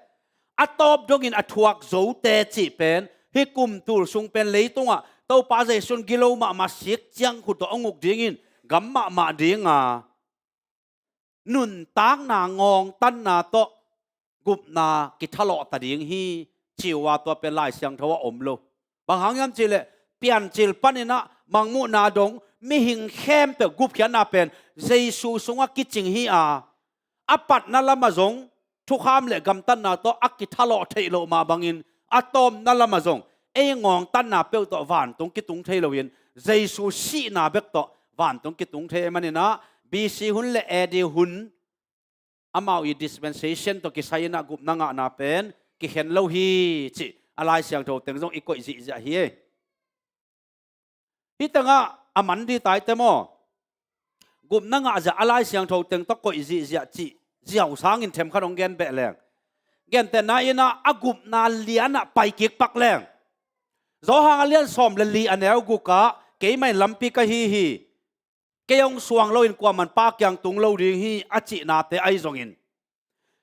a tawp dongin a thuak zote cih pen hih kumtul sung pen leitungah Topa Jesu in gilo mahmah sik ciangkhut tawh a nguk dingin gam mahmah dinga nuntakna ngawngtanna tawh gupna kithalawh ta ding hi. Ci uh a tua pen Lai Siangtho ah om lo. Bang hang hiam cihleh Piancil paninah Mangmuhna dong mihing khempeuh gupkhiatna pen Jesu sungah kicing hi a, a patna lamah zong thukham le gamtatna tawh a kithalawh theih loh mah bangin a tawpna lamah zong ei ngawngtanna peuh tawh vantung kitung thei loin Jesu sihna bek tawh vantung kitung thei ahi maninah B C hun le A D hun amau i dispensation tawh kisai inah gupna ngahna pen kikhen lo hi cih a Lai Siangtho teng zong i koih zihziah hi. Hih tengah a man dih taite maw? Gupna ngahzia a Lai Siangtho teng tawh koih zihziah cih ziau sangin themkhat hong gen beh leng, gentehna inah a gupna lianah paikik pak leng, Johan a lian sawm le li a neu gukah keimah in lampi ka hi hi, kei hong suang loin kuaman Pa kiang tung lo ding hi a cihnate ahi zongin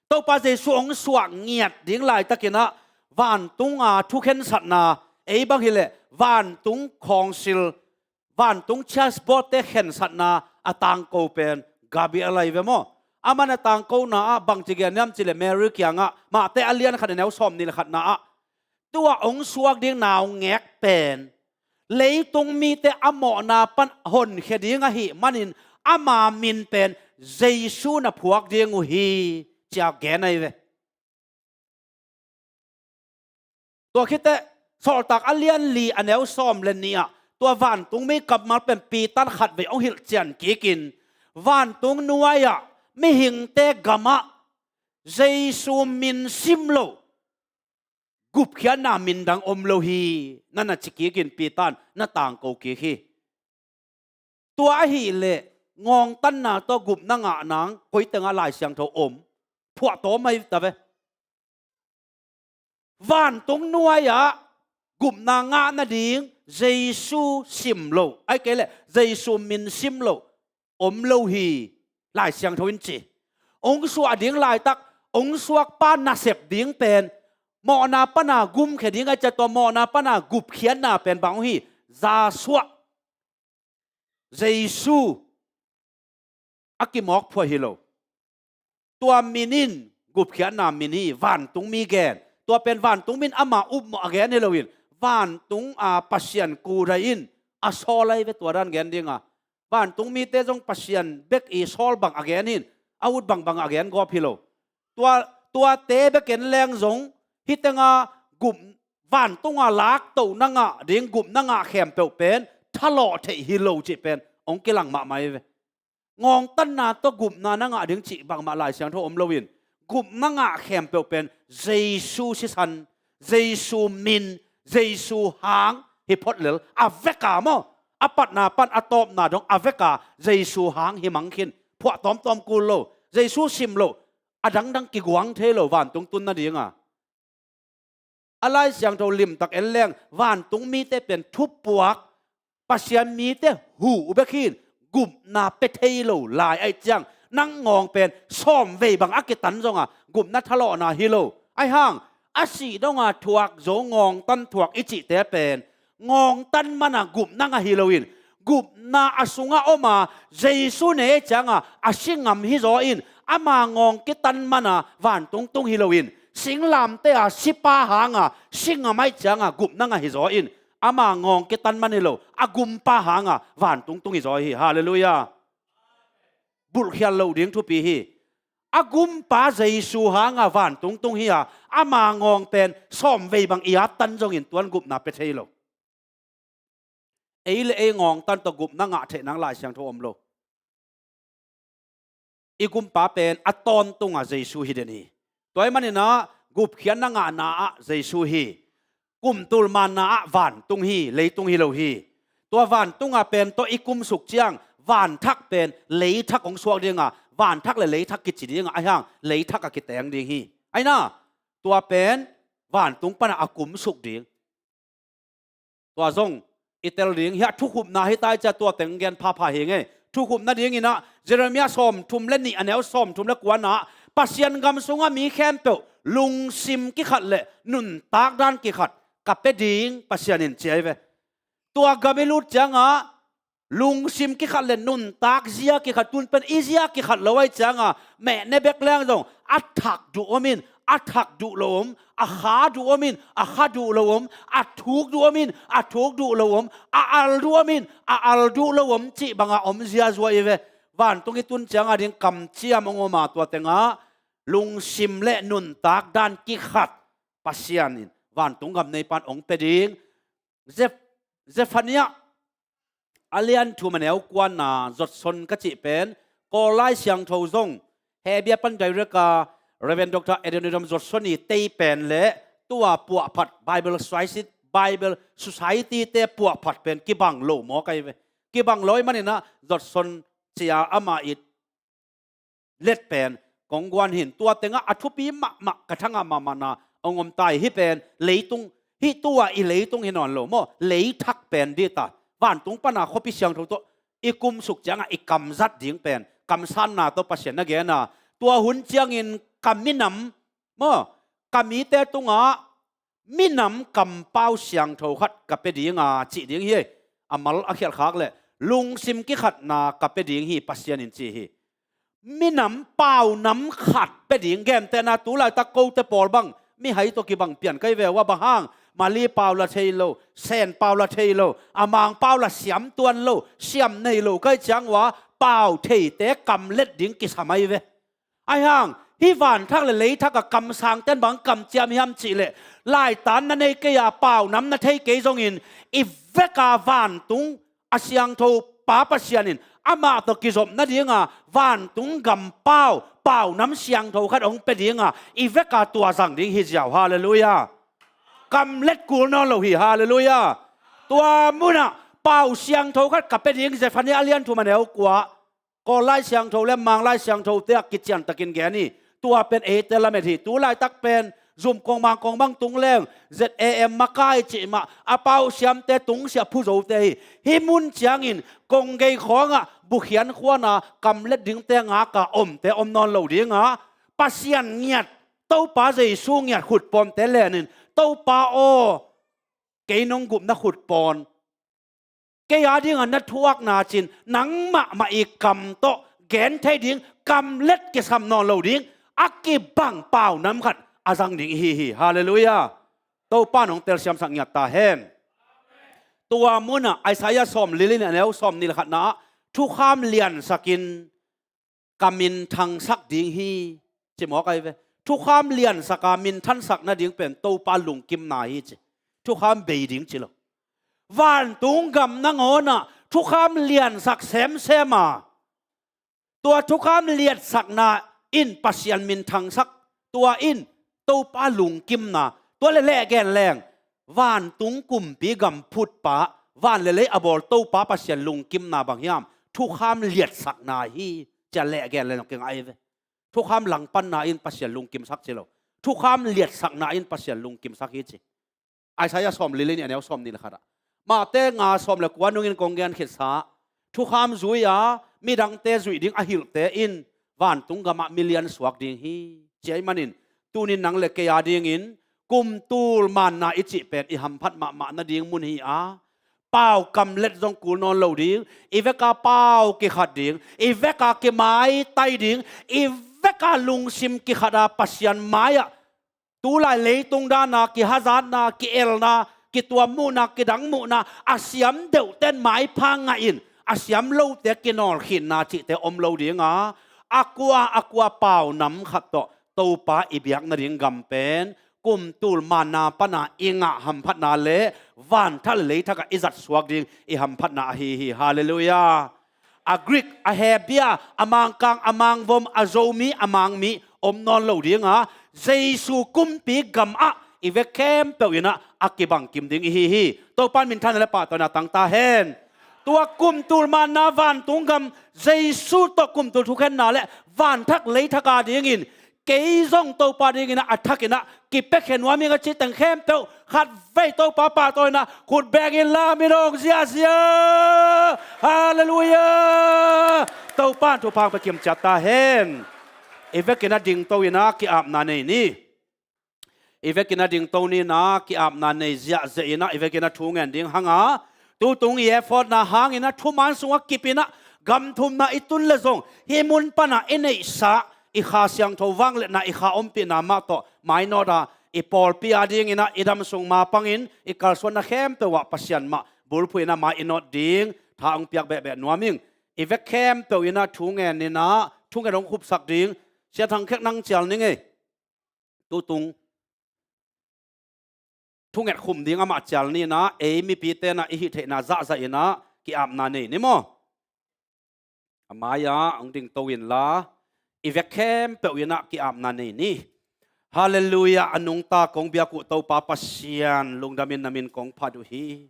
Topa Jesu hong suak ngiat ding laitakinah vantunga thukhensatna, ei bang hileh vantung khawngsil, vantung church board-te khensatna a tangko pen Gabriel ahi ve maw? Aman a tangkona ah bangci gen hiam cihleh Mary kiangah Mate a lian khat a neu sawm nih le khatna ah tua hong suak ding naungek pen leitung mite a mawhna pan honkhia ding ahih manin ama min pen Jesu na phuak ding uh hi, cia gen ahi ve. Tua khitteh Sawltak a lian li a neu sawm le nih ah tua vantung mi kammal pen Peter khatvei hong hilh cian kikin vantung nuai-ah mihingte gamah Jesu min sim lo gupkhiatna min dang om lo hi, na na ci kikin Peter in na tangko kik hi. Tua ahih leh ngawngtanna tawh gupna ngah nang koi tengah Lai Siangtho om? Phuahtawm ahi ta ve. Vantung nuai-ah gupna ngah nading Jesu sim lo, ahih kei leh Jesu min sim lo om lo hi, Lai Siangtho in ci. Hong suah ding laitak, hong suakpa nasep ding pen, mawhna pana gumkhia ding ahih ciang tua mawhna pana gupkhiatna pen bang hong hi? Zasuah, Jesu a kimawkphuai hi lo. Tua min in gupkhiatna min hi, vantungmi gen. Tua pen vantungmi in ama upmawh a gen hi loin, vantung a Pasian kudaih in a sawl ahi ve, tua dan gen dinga. Vantungmite zong Pasian bek i sawl bang a gen hi in, a ut bangbang a gen gawp hi lo. Tua, tuate bek en leng zong hih tenga gup, vantunga laktohna ngah ding gupna ngah khempeuh pen thalawh theih hi lo cih pen hong kilang mahmah hi ve. Ngawngtanna tawh gupna na ngah ding cih bangmah Lai Siangtho om loin, gupna ngah khempeuh pen Jesu sisan, Jesu min, Jesu hang hi phot lel. A veka maw, a patna pan a tawpna dong a veka Jesu hang hi mang khin. Phuah tawmtawm kul lo, Jesu sim lo, a dangdang kiguang thei lo vantung tun nadinga. A Lai Siangtho limtak en leng, vantungmite pen thupuak, Pasian mite huh bek hi in, gupna pia thei lo lai ahih ciang, nang ngawng pen sawmvei bang a kitan zonga gupna thalawhna hi lo. Ahi hang, a sih donga thuak zo ngawngtan thuak i cihte pen ngawngtan mana gupna ngah hi loin, gupna a sunga oma Jesu nei cianga a si ngam hi zaw in, ama ngawng kitan mana vantung tung hi loin, singlamte a sipa hanga si ngam ahih cianga gupna ngah hi zaw in, ama ngawng kitan man hi lo, a gumpa hanga vantung tung hi zaw hi. Halleluiah. Bulhkhial loh ding thupi hi. A gumpa Jesu hanga vantung tung hi a, ama ngawng pen sawmvei bang i attan zongin tuan gupna pia thei lo. Ei le ei ngawngtan tawh gupna ngah theih nang Lai Siangtho om lo. I gumpa pen a tawntunga Jesu hi den hi. Tua ahih maninah gupkhiatna ngahna ah Jesu hi. Kumtul manna ah vantung hi, leitung hi lo hi. Tua vantunga pen tawh i kumsuk ciang vanthak pen leithak hong suak dinga, vanthak le leithak kici dinga, ahi hang leithak a kiteng ding hi. Aina, tua pen vantung pana a kumsuk ding. Tua zong i tel ding hi a, thukhupna hi tai cia tua teng gen phapha hi ngei. Thukhupna dinginah Jeremiah sawmthum le nih a neu sawmthum le kuana, Pasian gam sunga mi khempeuh lungsim kikhat le nuntak dan kikhat ka pia ding Pasian in ci ahi ve. Tua gam i lut cianga lungsim kikhat le nuntak zia kikhat, tun pen i zia kikhat lo ahi cianga mehne bek leng zong a thak duh om in, a thak duh lo om, a kha duh om in, a kha duh lo om, a thuk duh om in, a thuk duh lo om, a al duh om in, a al duh lo om cih banga om ziazua i ve. Vantung i tun cianga ding kamciam hong oma tua tengah lungsim le nuntak dan kikhat Pasian in vantung gam neipan hong pia ding. Zef-, Zephaniah a lian thum a neu kuana zotson ka cih pen, Kawl Lai Siangtho zong, Hebia pan direct a Reverend Doctor Adoniram zotson i tei pen le tua puahphat Bible Society, Bible Society te puahphat pen kibang lo maw kai ve. Kibang lo i maninah zotson cia ama it let pen kong guan hin, tua tengah a thupi mahmah ka thangah mahmahna hong om tai. Hi pen leitung, hi tua i leitung hi nawn lo maw, leithak pen dita, vantung pana khuapi siangtho tawh i kumsuk ciangah i kamzat ding pen kamsanna tawh Pasian na gena. Tua hun ciangin ka minam maw, ka mite tungah minam kampau siangtho khat ka pia dinga cih ding hi. A mal a khialhkhak le lungsim kikhatna ka pia ding hi Pasian in ci hi. Minam paunam khat pia ding, gentehna tulaitak kote pawl bang mihai tawh kibang pian kai ve uh a, bang hang Mali pau la thei lo, Sen pau la thei lo, a Mang pau la siam tuan lo, siam nei lo kai ciang uh a, pau theite kamlet ding kisam ahi ve. Ahi hang, hih vanthak le leithak a kamsangten bang kamciam hiam cihleh, laitan na nei kei a, paunam na thei kei zongin, i veka vantung a siangtho Pa Pasian in amah tawh kizop nadinga vantung gam pau, paunam siangtho khat hong pia dinga i veka tua zang ding hi ziau. Halleluiah. Kamlet kul nawn lo hi. Halleluiah. Tua munah pau siangtho khat ka pia ding, Zephaniah a lian thum a neu kua. Kawl Lai Siangtho le Mang Lai Siangtho te ah kiciantakin gen hi. Tua pen eite lamet hi. Tu laitak pen zum kongmang kongmang tung leng Z A M makai cih mah a pau siamte tungsiah phu zote hi. Hih mun ciangin konggei khawngah bukhian khuana kamlet dingte ngaka omte om nawn lo dinga, Pasian ngiat, Topa Jesu ngiat khutpawnte lenin, Topa aw, kei nong gupna khutpawn, kei a dinga na thuakna cin nangmah mah i kam tawh gen thei ding kamlet kisam nawn lo ding a kibang pau nam khat a zang ding ihi hi. Halleluiah. Topa nong telsiamsak ngiat ta hen. Tua munah Isaiah sawm li le nih a neu sawm nih le khatna ah thukham liansakin ka minthangsak ding hi, ci mawk ahi ve. Thukham liansaka minthansak nading pen Topa lungkimna hi ci. Thukham bei ding ci lo. Vantung gam nangawnah thukham liansak semsem a, tua thukham liatsakna in Pasian minthangsak, tua in Topa lungkimna, tua le lehgen leng vantung kumpi gam phutpa, van le lei a bawl Topa Pasian lungkimna bang hiam? Thukham liatsakna hi, cia lehgen leng kingai ve. Thukham langpanna in Pasian lungkimsak ci lo. Thukham liatsakna in Pasian lungkimsak hi ci. Isaiah sawm li le nih a neu sawm nih le khatah. Mate nga sawm le kua nungin kong gen khitsa. Thukham zui-a midangte zuih ding a hilhte in vantung gamah milian suak ding hi. Ci ahih manin tunin nang le kei a dingin kumtul manna i cih pen i hamphat mahmah nading mun hi a, pau kamlet zong kul nawn lo ding, i veka pau kikhat ding, i veka kimaitai ding, i veka lungsim kikhata Pasian mai-ah tulai leitung dana kihazatna, kielna, kituam muhna, kidang muhna, a siam deuhten maipha ngahin a siam lote kinawlkhinna cihte om lo dinga, a kua a kua pau nam khat tawh Topa i biak nading gam pen kumtul manna pana i ngah hamphatna le vanthak le leithakah i zatsuak ding i hamphatna ahi hi. Halleluiah. A Greek, a Hebia, a Mangkang, a Mangvom, a Zomi, a Mangmi om nawn lo dinga, Jesu kumpi gamah i vek khempeuh inah a kibangkim ding ihi hi. Topa in minthanna le pahtawina tang ta hen. Tua kumtul manna vantung gam, Jesu tawh kumtul thukhenna le vanthak leithak a dingin kei zong Topa dinginah a thakinah kipiakhia nuam ing a ci teng khempeuh khatvei Topa pahtawina khut bengin la mi dong ziazia. Halleluiah. Topa in thupha pia kimciat ta hen. I vekin a dingto inah ki-apna nei ni. I vekin a dingto ninah ki-apna nei ziahziah inah i vekin a thu ngen ding hanga, tutung i effortna hangin a thuman sungah kipinah gamthumna i tun le zong hih mun panah i neihsa i Kha Siangtho vangliatna i kha ompihna mah tawh mainawta i pawlpi a dinginah i damsung mapangin i kalsuanna khempeuh ah Pasian mah bulphuh inah mai i nawt ding tha hong piak behbeh nuam ing. I vek khempeuh inah thu ngen inah thu ngen hong khupsak ding Sia Thang Khek nang cial ning ei. Tutung thunget khum ding amah cial ninah ei mipite inah i hih theihna zahzah inah ki-apna nei ni maw? A mai-ah hong dingto inla i vek khempeuh inah ki-apna nei ni. Halleluiah. A nungta kong biak uh Topa Pasian, lungdamin na min kong phat uh hi.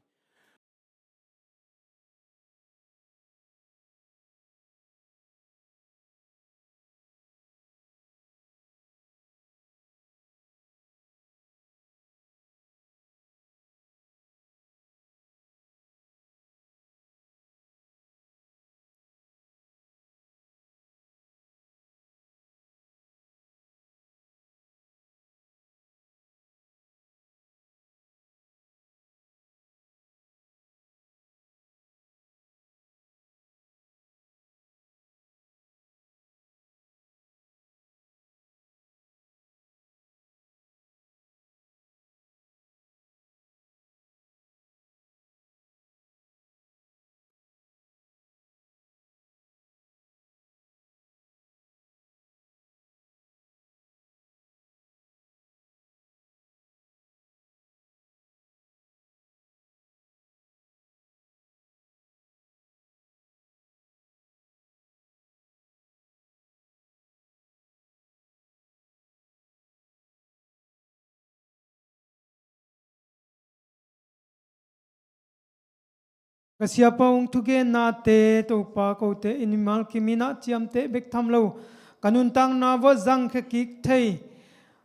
Ka siapa ung thugennate Topa kote in mimal kim in ah ciamteh bek tham lo, ka nuntakna vuah zangkhia kik thei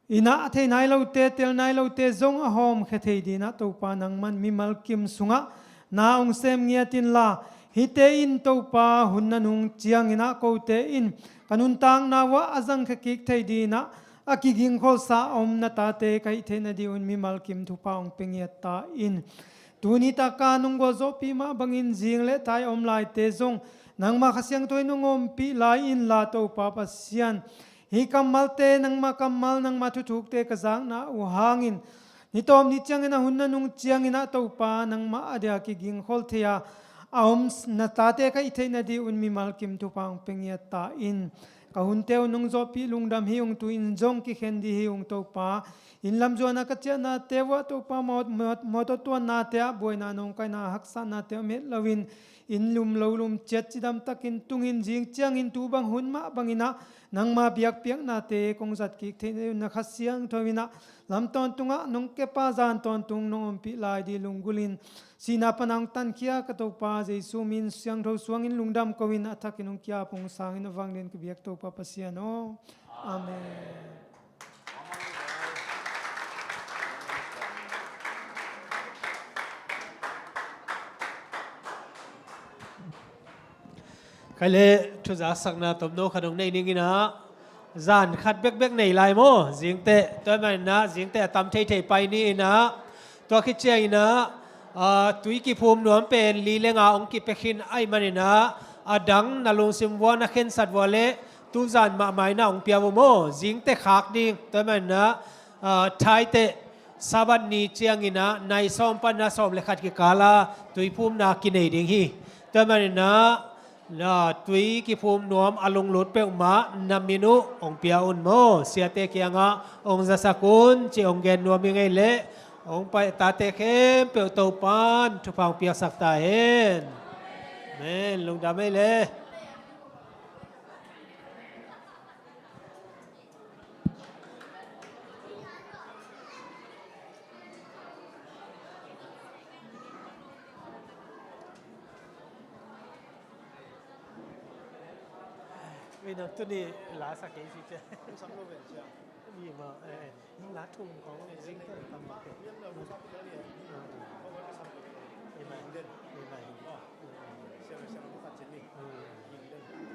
in ah, thei nai lote, tel nai lote zong a hawmkhia thei dingin ah Topa nangman mimal kim sungah na ong sem ngiat inla, hihte in Topa hun na nung ciangin ah kote in ka nuntakna vuah a zangkhia kik thei dingin ah a kigingkholsa a om na tate ka hih theih nading un mimal kim thupha ong pia ngiat ta in. Tuni taka nong gualzawhpih mah bangin zing le thai a om laite zong nangma Kha Siangtho in nong ompih lai inla Topa Pasian, hih kammalte nangma kammal, nangma thuthukte ka zakna uh hangin ni tawp ni ciangin ah, hun na nung ciangin ah Topa nangmah a dia kigingkhol thei a a om na tate ka hih theih nading un mimal kim thupha ong pia ngiat ta in. Ka hunte uh nong zawhpih lungdam hi ung, tu-in zong kikhen ding hi ung Topa. Inn lam zuan a ka ciahnate vuah Topa, mawt- mawt- mawtaw tuannate ah buaina, nawngkaina, haksatnate om het loin inn lum lo lum ciat cidam takin tungin zing ciangin tu bang hun mah bangin ah nangma biakpiaknate kong zat kik theih nading un na Kha Siangtho in ah lam tawntungah nong kep a, zan tawntung nong ompih lai ding lunggulhin sihna pana ong tankhia ka Topa Jesu min siangtho suangin lungdam ko-in a thakin ong ki-ap ong sangin a vanglian ka biak Topa Pasian aw. Amen. Khaile, thuzaksakna tomno khat ong nei ning in ah, zan khat bekbek nei lai maw? Zingteh, tua ahih manin ah zingteh a tam theithei pai ni in ah, tua khit ciangin ah, ah, tui kiphum nuam pen li le nga ong kipia khin ahih manin ah, a dang na lungsim vuah, na khensat vuah le tuzan mahmah in ah ong pia uh maw? Zingteh khak ding, tua ahih manin ah, ah, thaiteh Sabbath ni ciangin ah nai sawm pan na sawm le khat kikal a tuiphumna kinei ding hi. Tua ahih manin ah, na tui kiphum nuam a lunglut peuhmah na min uh ong pia un maw? Siate kiangah ong zasak un ci ong gen nuam ing ei leh, ong pai tate khempeuh Topan thupha ong piaksak ta hen. Amen. Lungdam ei leh. Ui, nang tuni la sa kei si cia. Ui, ma, eh, eh, la thum khong zing te tam ma ke. Ui, ma, ui, ma.